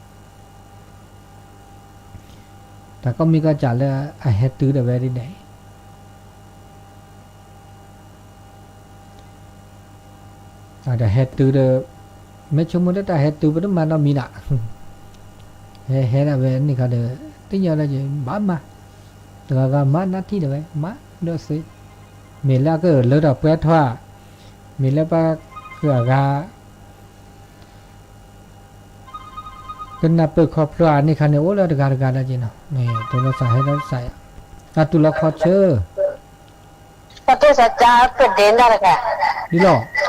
တၢ်ကီမံၤကီၢ်ကၢ်လၢအဟဲတုၤဒီးဝဲဒ်န့ၣ် တၢ်ဟဲတုၤဒီး မ့ၢ်ဆိကမိၣ်လၢတၢ်ဟဲတုၤပတမၤနီတမံၤဒၣ် ဟဲဟဲဒၣ်ဝဲန့ၣ်ခါဒီး သ့ၣ်ညါလၢဘၣ်မၤ တဂၤဂၤမၤနၢ်ထံၣ်ဒၣ်ဝဲ မၤဒီးသ့ မ့ၢ်လၢအကလၢထီၣ်ပှဲၤထီၣ် မ့ၢ်လၢပှၤဃုအဂၤ ကနၢ်ပၢၢ်ခီဖျိအန့ၣ်ခါန့ၣ် အိၣ်လၢတဂၤတဂၤဒၣ်က့ၤနီၤ မ့ၢ်တိၤလီၤသးဟဲလီၤသးယၤ အတူၢ်လီၤခီဆၢ ပတဲစကပဒဲနၢ်တဂၤ ဒ်လီၤ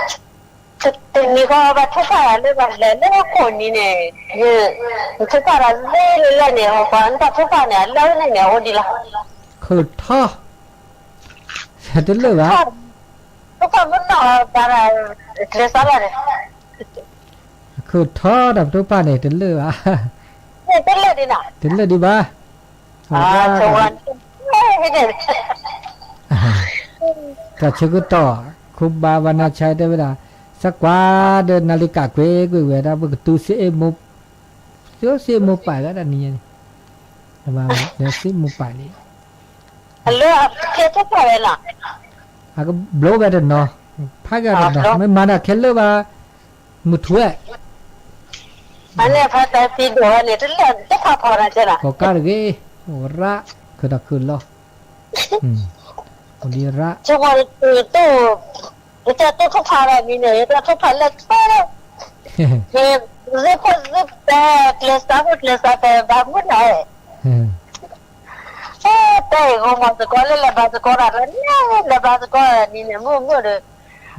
တနံၤဃီဘၣ်ထုကဖၣ်လၢဘၣ်လဲၤလၢကိးနံၤန့ၣ် ထုကဖၣ်လၢလၢလၢန့ၣ် ပှၤနတၢ်ထုကဖၣ်န့ၣ် အလၢန့ၣ်န့ၣ် အိၣ်ဒံးလီၤ ခုၣ်ထီ တလၢာ်ဘၣ် ထုကဖၣ် ပမုၣ်နီၢ်ဘၣ် ကျဲးစၢးလီၤန့ၣ်, အခုၣ်ထီတၢ်ပတိၢ်ပာ်န့ၣ် တလၢာ်ဘၣ်, တလၢာ်ဒံးနီၤ, တလၢာ်ဒံးဘၣ်, အဝဲဒၣ် တၢ်ဆၢကတီၢ် ခိၣ်ဘါဝါနါဆါတဲဝဲဒၣ်, သးကွၢ်ဒီးနၤလံကးကွ့ၢ်ကွ့ၢ်ဝဲဒၣ် ပကတူၢ်စ့ၢ်အ့ၣ်မိၢ်, စ့ၢ်အ့ၣ်မိၢ်ပၢ်ဝဲဒၣ်နံၤညါန့ၣ်, စ့ၢ်မိၢ်ပၢ်န့ၣ်, အကဘျိဝဲတနီၤ, ဖးက့ၤတနီၤ မ့ၢ်မၤတၢ်ခဲလၢာ်ဘၣ်, မုၢ်ထူဝဲ ကိးကါတဂ့ၤ, အိၣ်ရၣ်, ခုၣ်ထီၣ်ခုၣ်လီၤ, အိၣ်ဒံးရၣ်, ယတၢ်တိၢ်ဖးဘၣ်မံၤန့ၣ် ယတၢ်တိၢ်ဖးလၢခဲလၢာ်, ယသ့ၣ်ဖိသ့ၣ်ပဲ ကျဲးစးဖိကျဲးစးပဲ ဘၣ်မုၢ်နၤ, တၢ်အံၤဂီၢ်မီၤသကိးလၢလဲၤဘါသကိးတၢ်လၢန့ၣ် လဲၤဘါသကိးတၢ်နံၤန့ၣ် မုၢ်မုၢ်ဒီး,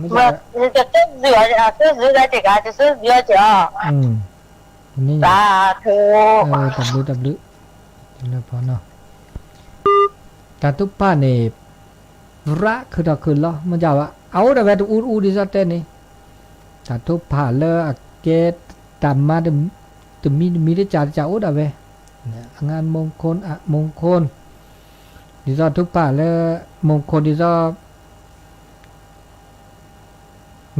မ့ၢ်ကတဲသုးအီၤ အတဲသုးဒၣ်က့ၤကါ တတဲသုးအီၤက့ၤအီၤ, တၢ်ဘျုးတၢ်ဘျုး, တၢ်တိာ်ပာ်န့ၣ် ရၣ်ခုၣ်ထီၣ်ခုၣ်လီၤ မ့ၢ်ဒ်ဝဲ အအိၣ်ဒၣ်ဝဲတအူတအူဒ်သိးတဲန့ၣ်, တၢ်တိာ်ပာ်လၢအကဲတၢ်မၤ တမံၤတမံၤတကးတကးအိၣ်ဒၣ်ဝဲ, အငါမူခိၣ် အမူခိၣ်, ဒ်သိးတိာ်ပာ်လၢ မူခိၣ်ဒ်သိး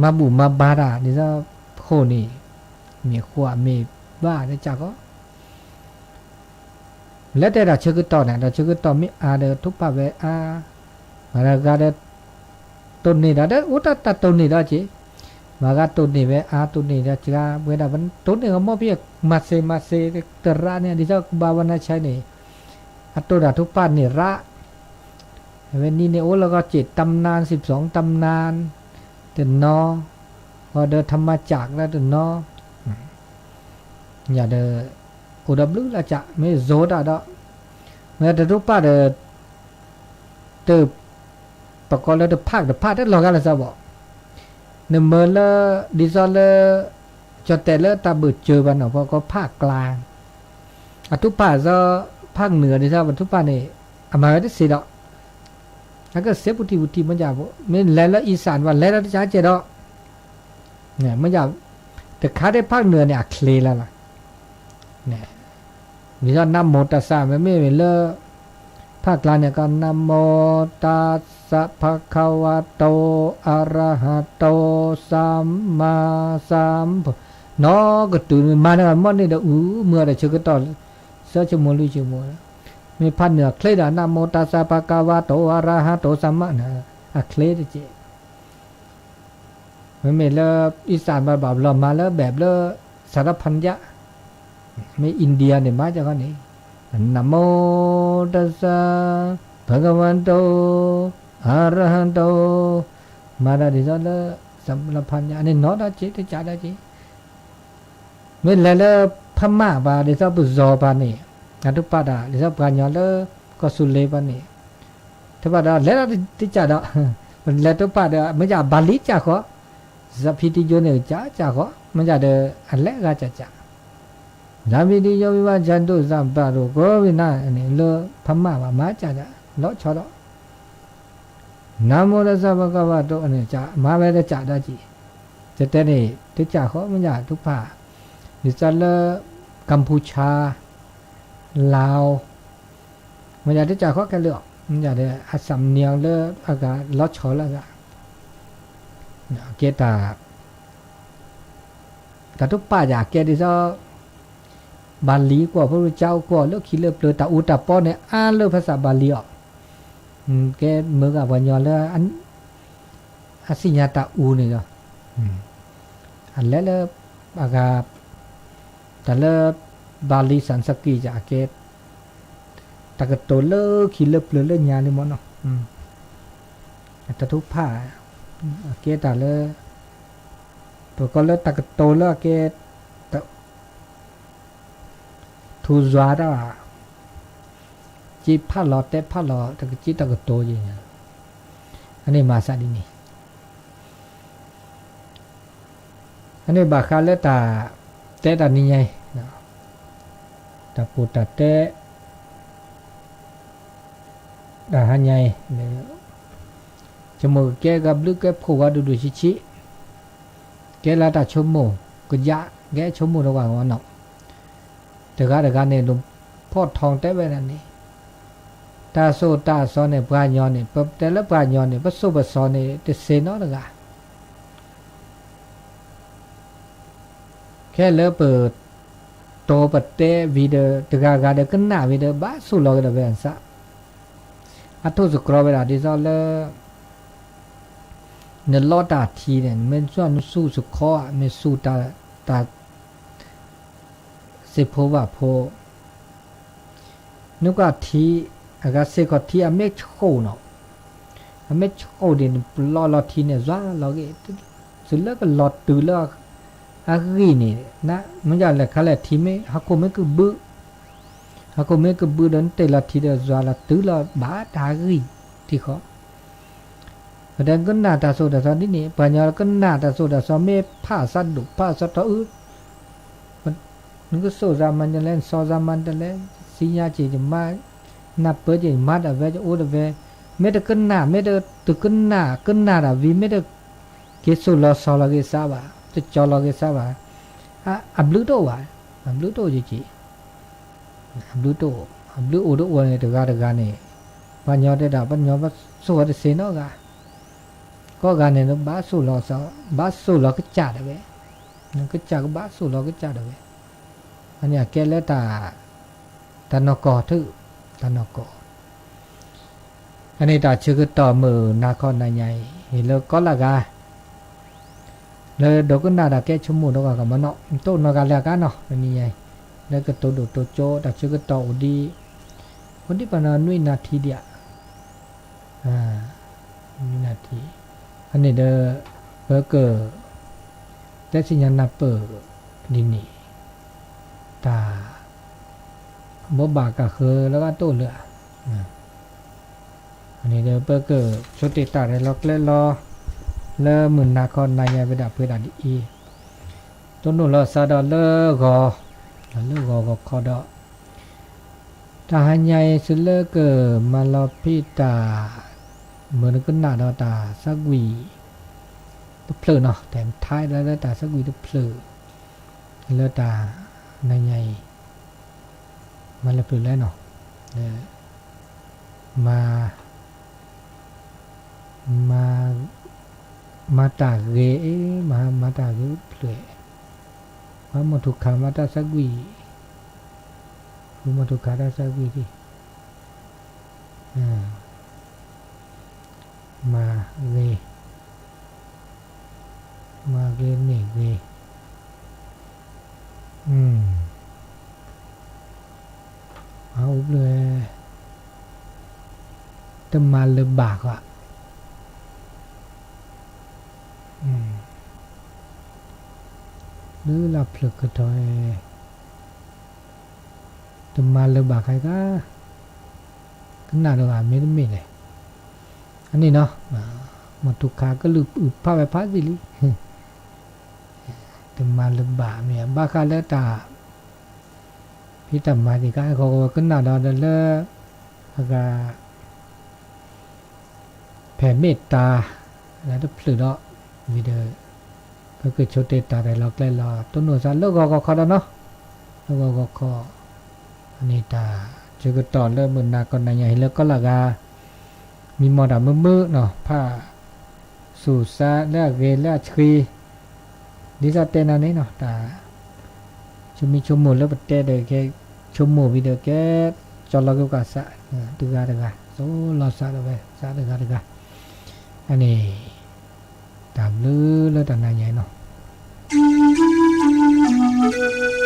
မၤဘူၣ်မၤဘါတၢ် ဒ်သိးဃိာ်န့ၣ်, မ့ၢ်ဃိာ်မ့ၢ်ဘါတကးဃီ, လဲၤတဲတၢ်ဆၢကတီၢ်န့ၣ် တၢ်ဆၢကတီၢ်မ့ၢ်အါဒီးတိာ်ပာ်ဝဲအါ, မၤတဂၤဒီး တိၢ်န့ၢ်ဒီး အိၣ်တၢ်တိၢ်န့ၢ်ဒီးက့ၤ, မၤဂၤတိၢ်န့ၢ်ဝဲအါ တိၢ်န့ၢ်ဒီးစှၤ ဝဲဒၣ်ပတိၢ်န့ၢ်ဂီၤမီၢ်ဖဲ မၤစ့မၤစ့တရၣ်န့ၣ် ဒ်သိးကဘါဝဲနၤဆါန့ၣ်, အတိာ်တၢ်တိာ်ပာ်န့ၢ်ရၣ် အဝဲနံၤန့ၣ်အိၣ်လၢဂီၢ်စ့ၢ် တမ်နၢ် စံးပစီ တမ်နၢ် တနီၤ, ဂီၤဒီးထမၤစၢ်ကလၢတနီၤ, ယၤဒီး အိၣ်ဒီးဘျုးလၢကၢ် မ့ၢ်ဇိတၢ်ဒီး, မ့ၢ်တတိာ်ပာ်ဒီး တ ပကိးလၢတဖၣ်တဖၣ်တလီၤဂာ်လၢစးဘီၣ်, နမ့ၢ်လၢ ဒ်သိးလၢ ကၠီၣ်တဲာ်လၢတၢ်ဘၢၣ်စၢၤဘၣ်နီၤ ပကိးဖၣ်ကျါ, အတိာ်ပာ်စ့ၢ် ဖၣ်နုာ်ဒ်သိးပတိာ်ပာ်န့ၣ် အမၤဝဲတစ့ၢ်ဒီး အကစဲးပူၤတံၢ်ပူၤတံၢ်မ့ၢ်ဒ်, မ့ၢ်လဲၤလၢအံၣ်စၣ်ဘၣ်လဲၤလၢတၢ်ကဲဒီး, မ့ၢ်ဒ်, တခါဒ်ဖၣ်နုာ်န့ၣ် အချ့လၢ်လီၤ, ဒ်သိး နမိတၢ်စၢ် မ့မ့ၢ်လၢ ဖၣ်ကျါန့ၣ်ကီး နမိတၢ်စၢ် ဖးခဝါတိ အရဟတိ စၤမၤစၤဖှိၣ်, နီၢ်ကတုၤမ့ၢ်မၤန့ၢ်မီၢ်န့ၢ်ဒီးအုမုၢ်အီၤဒီးဆၢကတီၢ် သၢဆိကမိၣ်လွံၢ်ဆိကမိၣ်, မ့ၢ်ဖၣ်နုာ်အချ့ဒီး နမိတၢ်စၢ် ဖးခဝါတိ အရဟတိ စၤမၤန့ၣ် အချ့တက့ၢ်. မ့မ့ၢ်လၢ အံၣ်စၣ်ဘၣ်ဘၣ်ဘျီမၤလၢဘဲၣ်ဘျၢ စးထီၣ်ဖးညၣ်, မ့ၢ်အ့ဒံယါန့ၣ် မၤကီန့ၣ်, နမိတၢ်စၢ် ဖးခဝါတိ အရဟတိ မၤတၢ်ဒ်သိးလၢ စးထီၣ်ဖးညၣ်န့ၣ် နီၢ်ဒီးက့ၤ တကးဒီးက့ၤ မ့ၢ်လဲၤလၢဖးမၢ်ဘၣ် ဒ်သိးပစီၤပၤန့ၣ်, အတိာ်ပာ်တၢ် ဒ်သိးပှၤကညီလၢ ကီၢ်သူလ့ၤပၤန့ၣ်, တဘၣ်ဒီး လဲၤဒီးတကးဒီး, လဲၤတိာ်ပာ်ဒီး မ့ၢ်ဒ်ဘၣ်လံကးဃီ, စးဖံတံယိန့ၣ် ကးကးဃီ, မ့ၢ်ဒ်ဒီး အလဲၤဂၤကးကး, စးဖံတံယိ ဝံဘၣ်စၢ်ဒိၣ်စၢ်ဘၣ်ရိၣ်ကိးဝံၤနၤန့ၣ် လၢဖးမၢ်ဘၣ် မၤကးကး လီၤဆီဒီး နမိတၢ်စၢ် ဖးခဝါတိန့ၣ် မၤဝဲတကးဒီးက့ၤ, တဲတဲန့ၣ် တကးဃီ မ့ၢ်ဒ်တိာ်ပာ်, ဒ်သိးလၢ ကမ်ပူၤချၣ်, လၢဝ်, မ့ၢ်ဒ်တကးဃီခဲလၢာ်အီၤ, မ့ၢ်ဒ်ဒီး အစၢ်မနံၤအီၤလၢအဂၤ လီၤဆီလၢအဂၤ, ကဲတၢ် တၢ်တိာ်ပာ်ယၤကဲဒ်သိး ဘၣ်လံကွီၢ် ဖိရူကၠါအိၣ်ကွီၢ် လၢခံလၢပျၢၤ တၢ်အူတၢ်ပီန့ၣ် အါလၢဖးစၢ်ဘၣ်လံအီၤ, ကဲမုၢ်ဂၤပှၤကညီလၢ အသ့ၣ်ညါတၢ်အူန့ၣ်ဒီး အလဲၤလၢ အဂၤ တၢ်လၢ ဘၣ်လံ စၣ်စကံယၤကဲ တၢ်ကတိၤလၢခံလၢပျၢၤလၢညါလံမ့ၢ်နီၤ, တၢ်တိာ်ပာ် အကဲတၢ်လၢ ပကိးလၢတၢ်ကတိၤလၢအကဲ ထူစွါတၢ် က့ဖးလီၤတဲဖးလီၤ တကစ့တၢ်ကတိၤယဲၢ်, အန့ၣ်မၤသးဒ်န့ၣ် အန့ၣ်ဘၣ်ဃးလၢတၢ်တဲတၢ်နံၤညါအံၤ, တၢ်ပူၤတၢ်တဲ တၢ်ဟါညါအံၤ, ဆိကမိၣ်ကကဲကဘျုးကဲဖှိၣ်ဝဲဒိၣ်ဒိၣ်ဆံးဆံး, ကဲလၢတၢ်ဆိကမိၣ်ကယၢ် ကဲဆိကမိၣ်တဝဲနီၤ, တဂၤတဂၤန့ၣ် လူၤဖီၣ်ထီတဲဝဲဒၣ်န့ၣ်, တၢ်သိၣ်တၢ်သီန့ၣ် ပှၤကညီန့ၣ် ပတဲလၢပှၤကညီန့ၣ် ပသိၣ်ပသီန့ၣ် တသ့နီတဂၤ ခဲလၢပ တိၤပတဲဝံၤဒီး တဂၤဂၤဒီးကနၣ်ဝံၤဒီး ဘၣ်သိၣ်လီၤကဒီးဝဲအသး, အထိၣ်သတြီၤဝဲဒၣ်ဒ်သိးလၢ နလီတၢ်ထံန့ၣ် မ့ၢ်နသူၣ်စခီဧါ မ့ၢ်သူၣ်တၢ် တၢ် သ့ၣ်ဖိဝၣ်ဖိ နကွၢ်ထံ အဂၤစ့ၢ်ကီးထံအမ့ၢ်ဆှိၣ်နီၤ, အမ့ၢ်ဆှိၣ်ဒံးန့ၣ် ပလီလီၤထံန့ၣ် ယွၤလီၤဂ့ၤ, တုၤလၢကလီၤတုၤလၢအဂံၢ်န့ၣ် မ့ၢ်ယလဲၤခါလဲၣ်ထံမ့ၢ် ဟီၣ်ခိၣ်မ့ၢ်ကဘုး, ဟီၣ်ခိၣ်မ့ၢ်ကဘုးဒီး နတ့ၢ်လီၤထံဒီး ယွၤလီၤတုၤလီၤဘၣ်တၢ်ဂံၢ်ထံဃီ ပတဲကနၣ်တၢ်သိၣ်တၢ်သီဒ်န့ၣ် ပှၤကညီကနၣ်တၢ်သိၣ်တၢ်သီ မ့ၢ်ဖးသးဒိၣ်ဖးသးထီၣ်အု နကသိၣ်သးမၤတလဲ နစီသးမၤတလဲ သ့ၣ်ညါက့ၤယမါ နၢ်ပၢၢ်က့ၤယမါတၢ်ဝဲ ယအိၣ်တဝဲ မ့ၢ်တကနၣ် မ့ၢ်တကနၣ် ကနၣ်တၢ်ဝံၤ မ့ၢ်တက့ၤသိၣ်လီၤသီလီၤက့ၤသးဘၣ် တကၠီလီၤက့ၤသးဘၣ် အဘျုးတအိၣ်ဘၣ် အဘျုးတအိၣ်က့ၤက့ၤ အဘျုးတအိၣ် အဘျုးအိၣ်တအိၣ်န့ၣ် တဂၤတဂၤန့ၣ် ပှၤကညီတဲဒၣ် ပှၤကညီပသိၣ်ဝဲတသ့နီတဂၤ ကိးဂၤန့ၣ် ဘၣ်သိၣ်လီၤ ဘၣ်သိၣ်လီၤကစၢ်ဒၣ်ဝဲ ကစၢ်ကဘၣ်သိၣ်လီၤကစၢ်ဒၣ်ဝဲ အန့ၣ်အကဲလၢတၢ် တၢ်နီၢ်ကီၢ်ထု တၢ်နီၢ်ကီၢ် အန့ၣ်တၢ်ဆၢကတီၢ်မုၢ်နၤခီနၤညါအံၤ ဟ့ၣ်လၢကီလၢ်ဂၤ လၢဒိကနၣ်တၢ်ကဲဆိကမိၣ်ဒီးကမၤနီၣ် တအိၣ်နီတဂၤလၢအကါနီၤ တနံၤညါအံၤ လၢကတိၤဒိၣ်တိၤကၠိ တၢ်ဆၢကတီၢ်အိၣ်ဒံး အိၣ်ဒံးပှၤနီၤ နွံနၣ်ထံဒံးဧါ နွံနၣ်ထံ အန့ၣ်ဒီး ပက တဲသ့ၣ်ညါနၢ်ပၢၢ်ဒ်န့ၣ် တၢ် ဘိးဘၣ်ကဃၢၤလၢအတအိၣ်လၢၤဧါ အန့ၣ်ဒီး ပကဆိတ့ၢ်တၢ်ရဲၣ်လီၤကျဲလီၤ လၢမုၢ်နၤခီနၤညါဝဲဒၣ်ပှဲၤဒၣ်ဒ်အံၤ တိၢ်နီၣ်လီၤသးဒီးလၢဂီၤ လၢဂီၤဂီၤခီဒီး တၢ်ဟါညါအံၤ သုလၢကမၤလီၤဖံးတၢ် မုၢ်နကနၣ်ဒီးတၢ်သးကွံာ်တဖျၢၣ်နီၤ တၢ်ထါလၢလၢတၢ်သးကွံာ်တဖျၢၣ် လၢတၢ်နၤညါအံၤ မၤလၢပျၢၤလဲၣ်နီၤ လၢ မၤ မၤ မၤတၢ်ဂ့ၤ မၤ မၤတၢ်ဂ့ၤတဖျၢၣ် ပှၤမိၢ်ထူခါမၤတၢ်သးကွံာ် ပှၤမိၢ်ထူခါတၢ်သးကွံာ်ဒံး မၤဂ့ၤ မၤဂ့ၤန့ၢ်ဂ့ၤ အအိၣ်ဘျၢ တမၤလၢၤဘၣ်ဃီ လၢလၢဖျၢၣ်ကထီၣ် တမၤလၢၤဘၣ်ခါအံၤကါ ကနၣ်ဒီးဂၤမ့တမ့ၢ်လဲၣ် အန့ၣ်နီၤ မိၢ်ထူခါကလုၢ်အုၣ်ဖးဝဲဖးသ့လံ တမၤလၢၤဘၣ်မ့ၢ် ဘၣ်ဃးလၢတၢ် ဖံးတၢ်မၤသ့ၣ်ခါ အဃိကနၣ်ဒီးလၢ အဂၤ ဖဲမ့ၢ်တၢ် လၢတဖျၢၣ်ဒီး ဝံၤဒီး ပကဆိတ့ၢ်တၢ်ရဲၣ်လီၤကျဲလီၤ တိၢ်နီၣ်သးလၢဂီၤဂီၤခီဒီးနီၤ လၢဂီၤဂီၤခီ အန့ၣ်တၢ်ဆၢကတီၢ်လၢမုၢ်နၤခီနၤညါ ဟ့ၣ်လၢကီလၢ်ဂၤ မံမီၢ်တၢ်မုာ်မုာ်နီၤ ဖး သူၣ်စါလၢအဂ့ၤလၢအဆှံ ဒ်သိးတဲနၤန့ၣ်နီၤ တၢ် ဆိမိၣ်ဆိကမိၣ်လၢပတဲဒီး ကဲဆိကမိၣ်ဝံၤဒီး ကဲ ကၠီလီၤက့ၤကသး တဂၤတဂၤ သိၣ်လီၤသးဒီးဝဲသးတဂၤတဂၤ အန့ၣ် တၢ်ဘျုးလၢတၢ်နၤညါအံၤနီၤ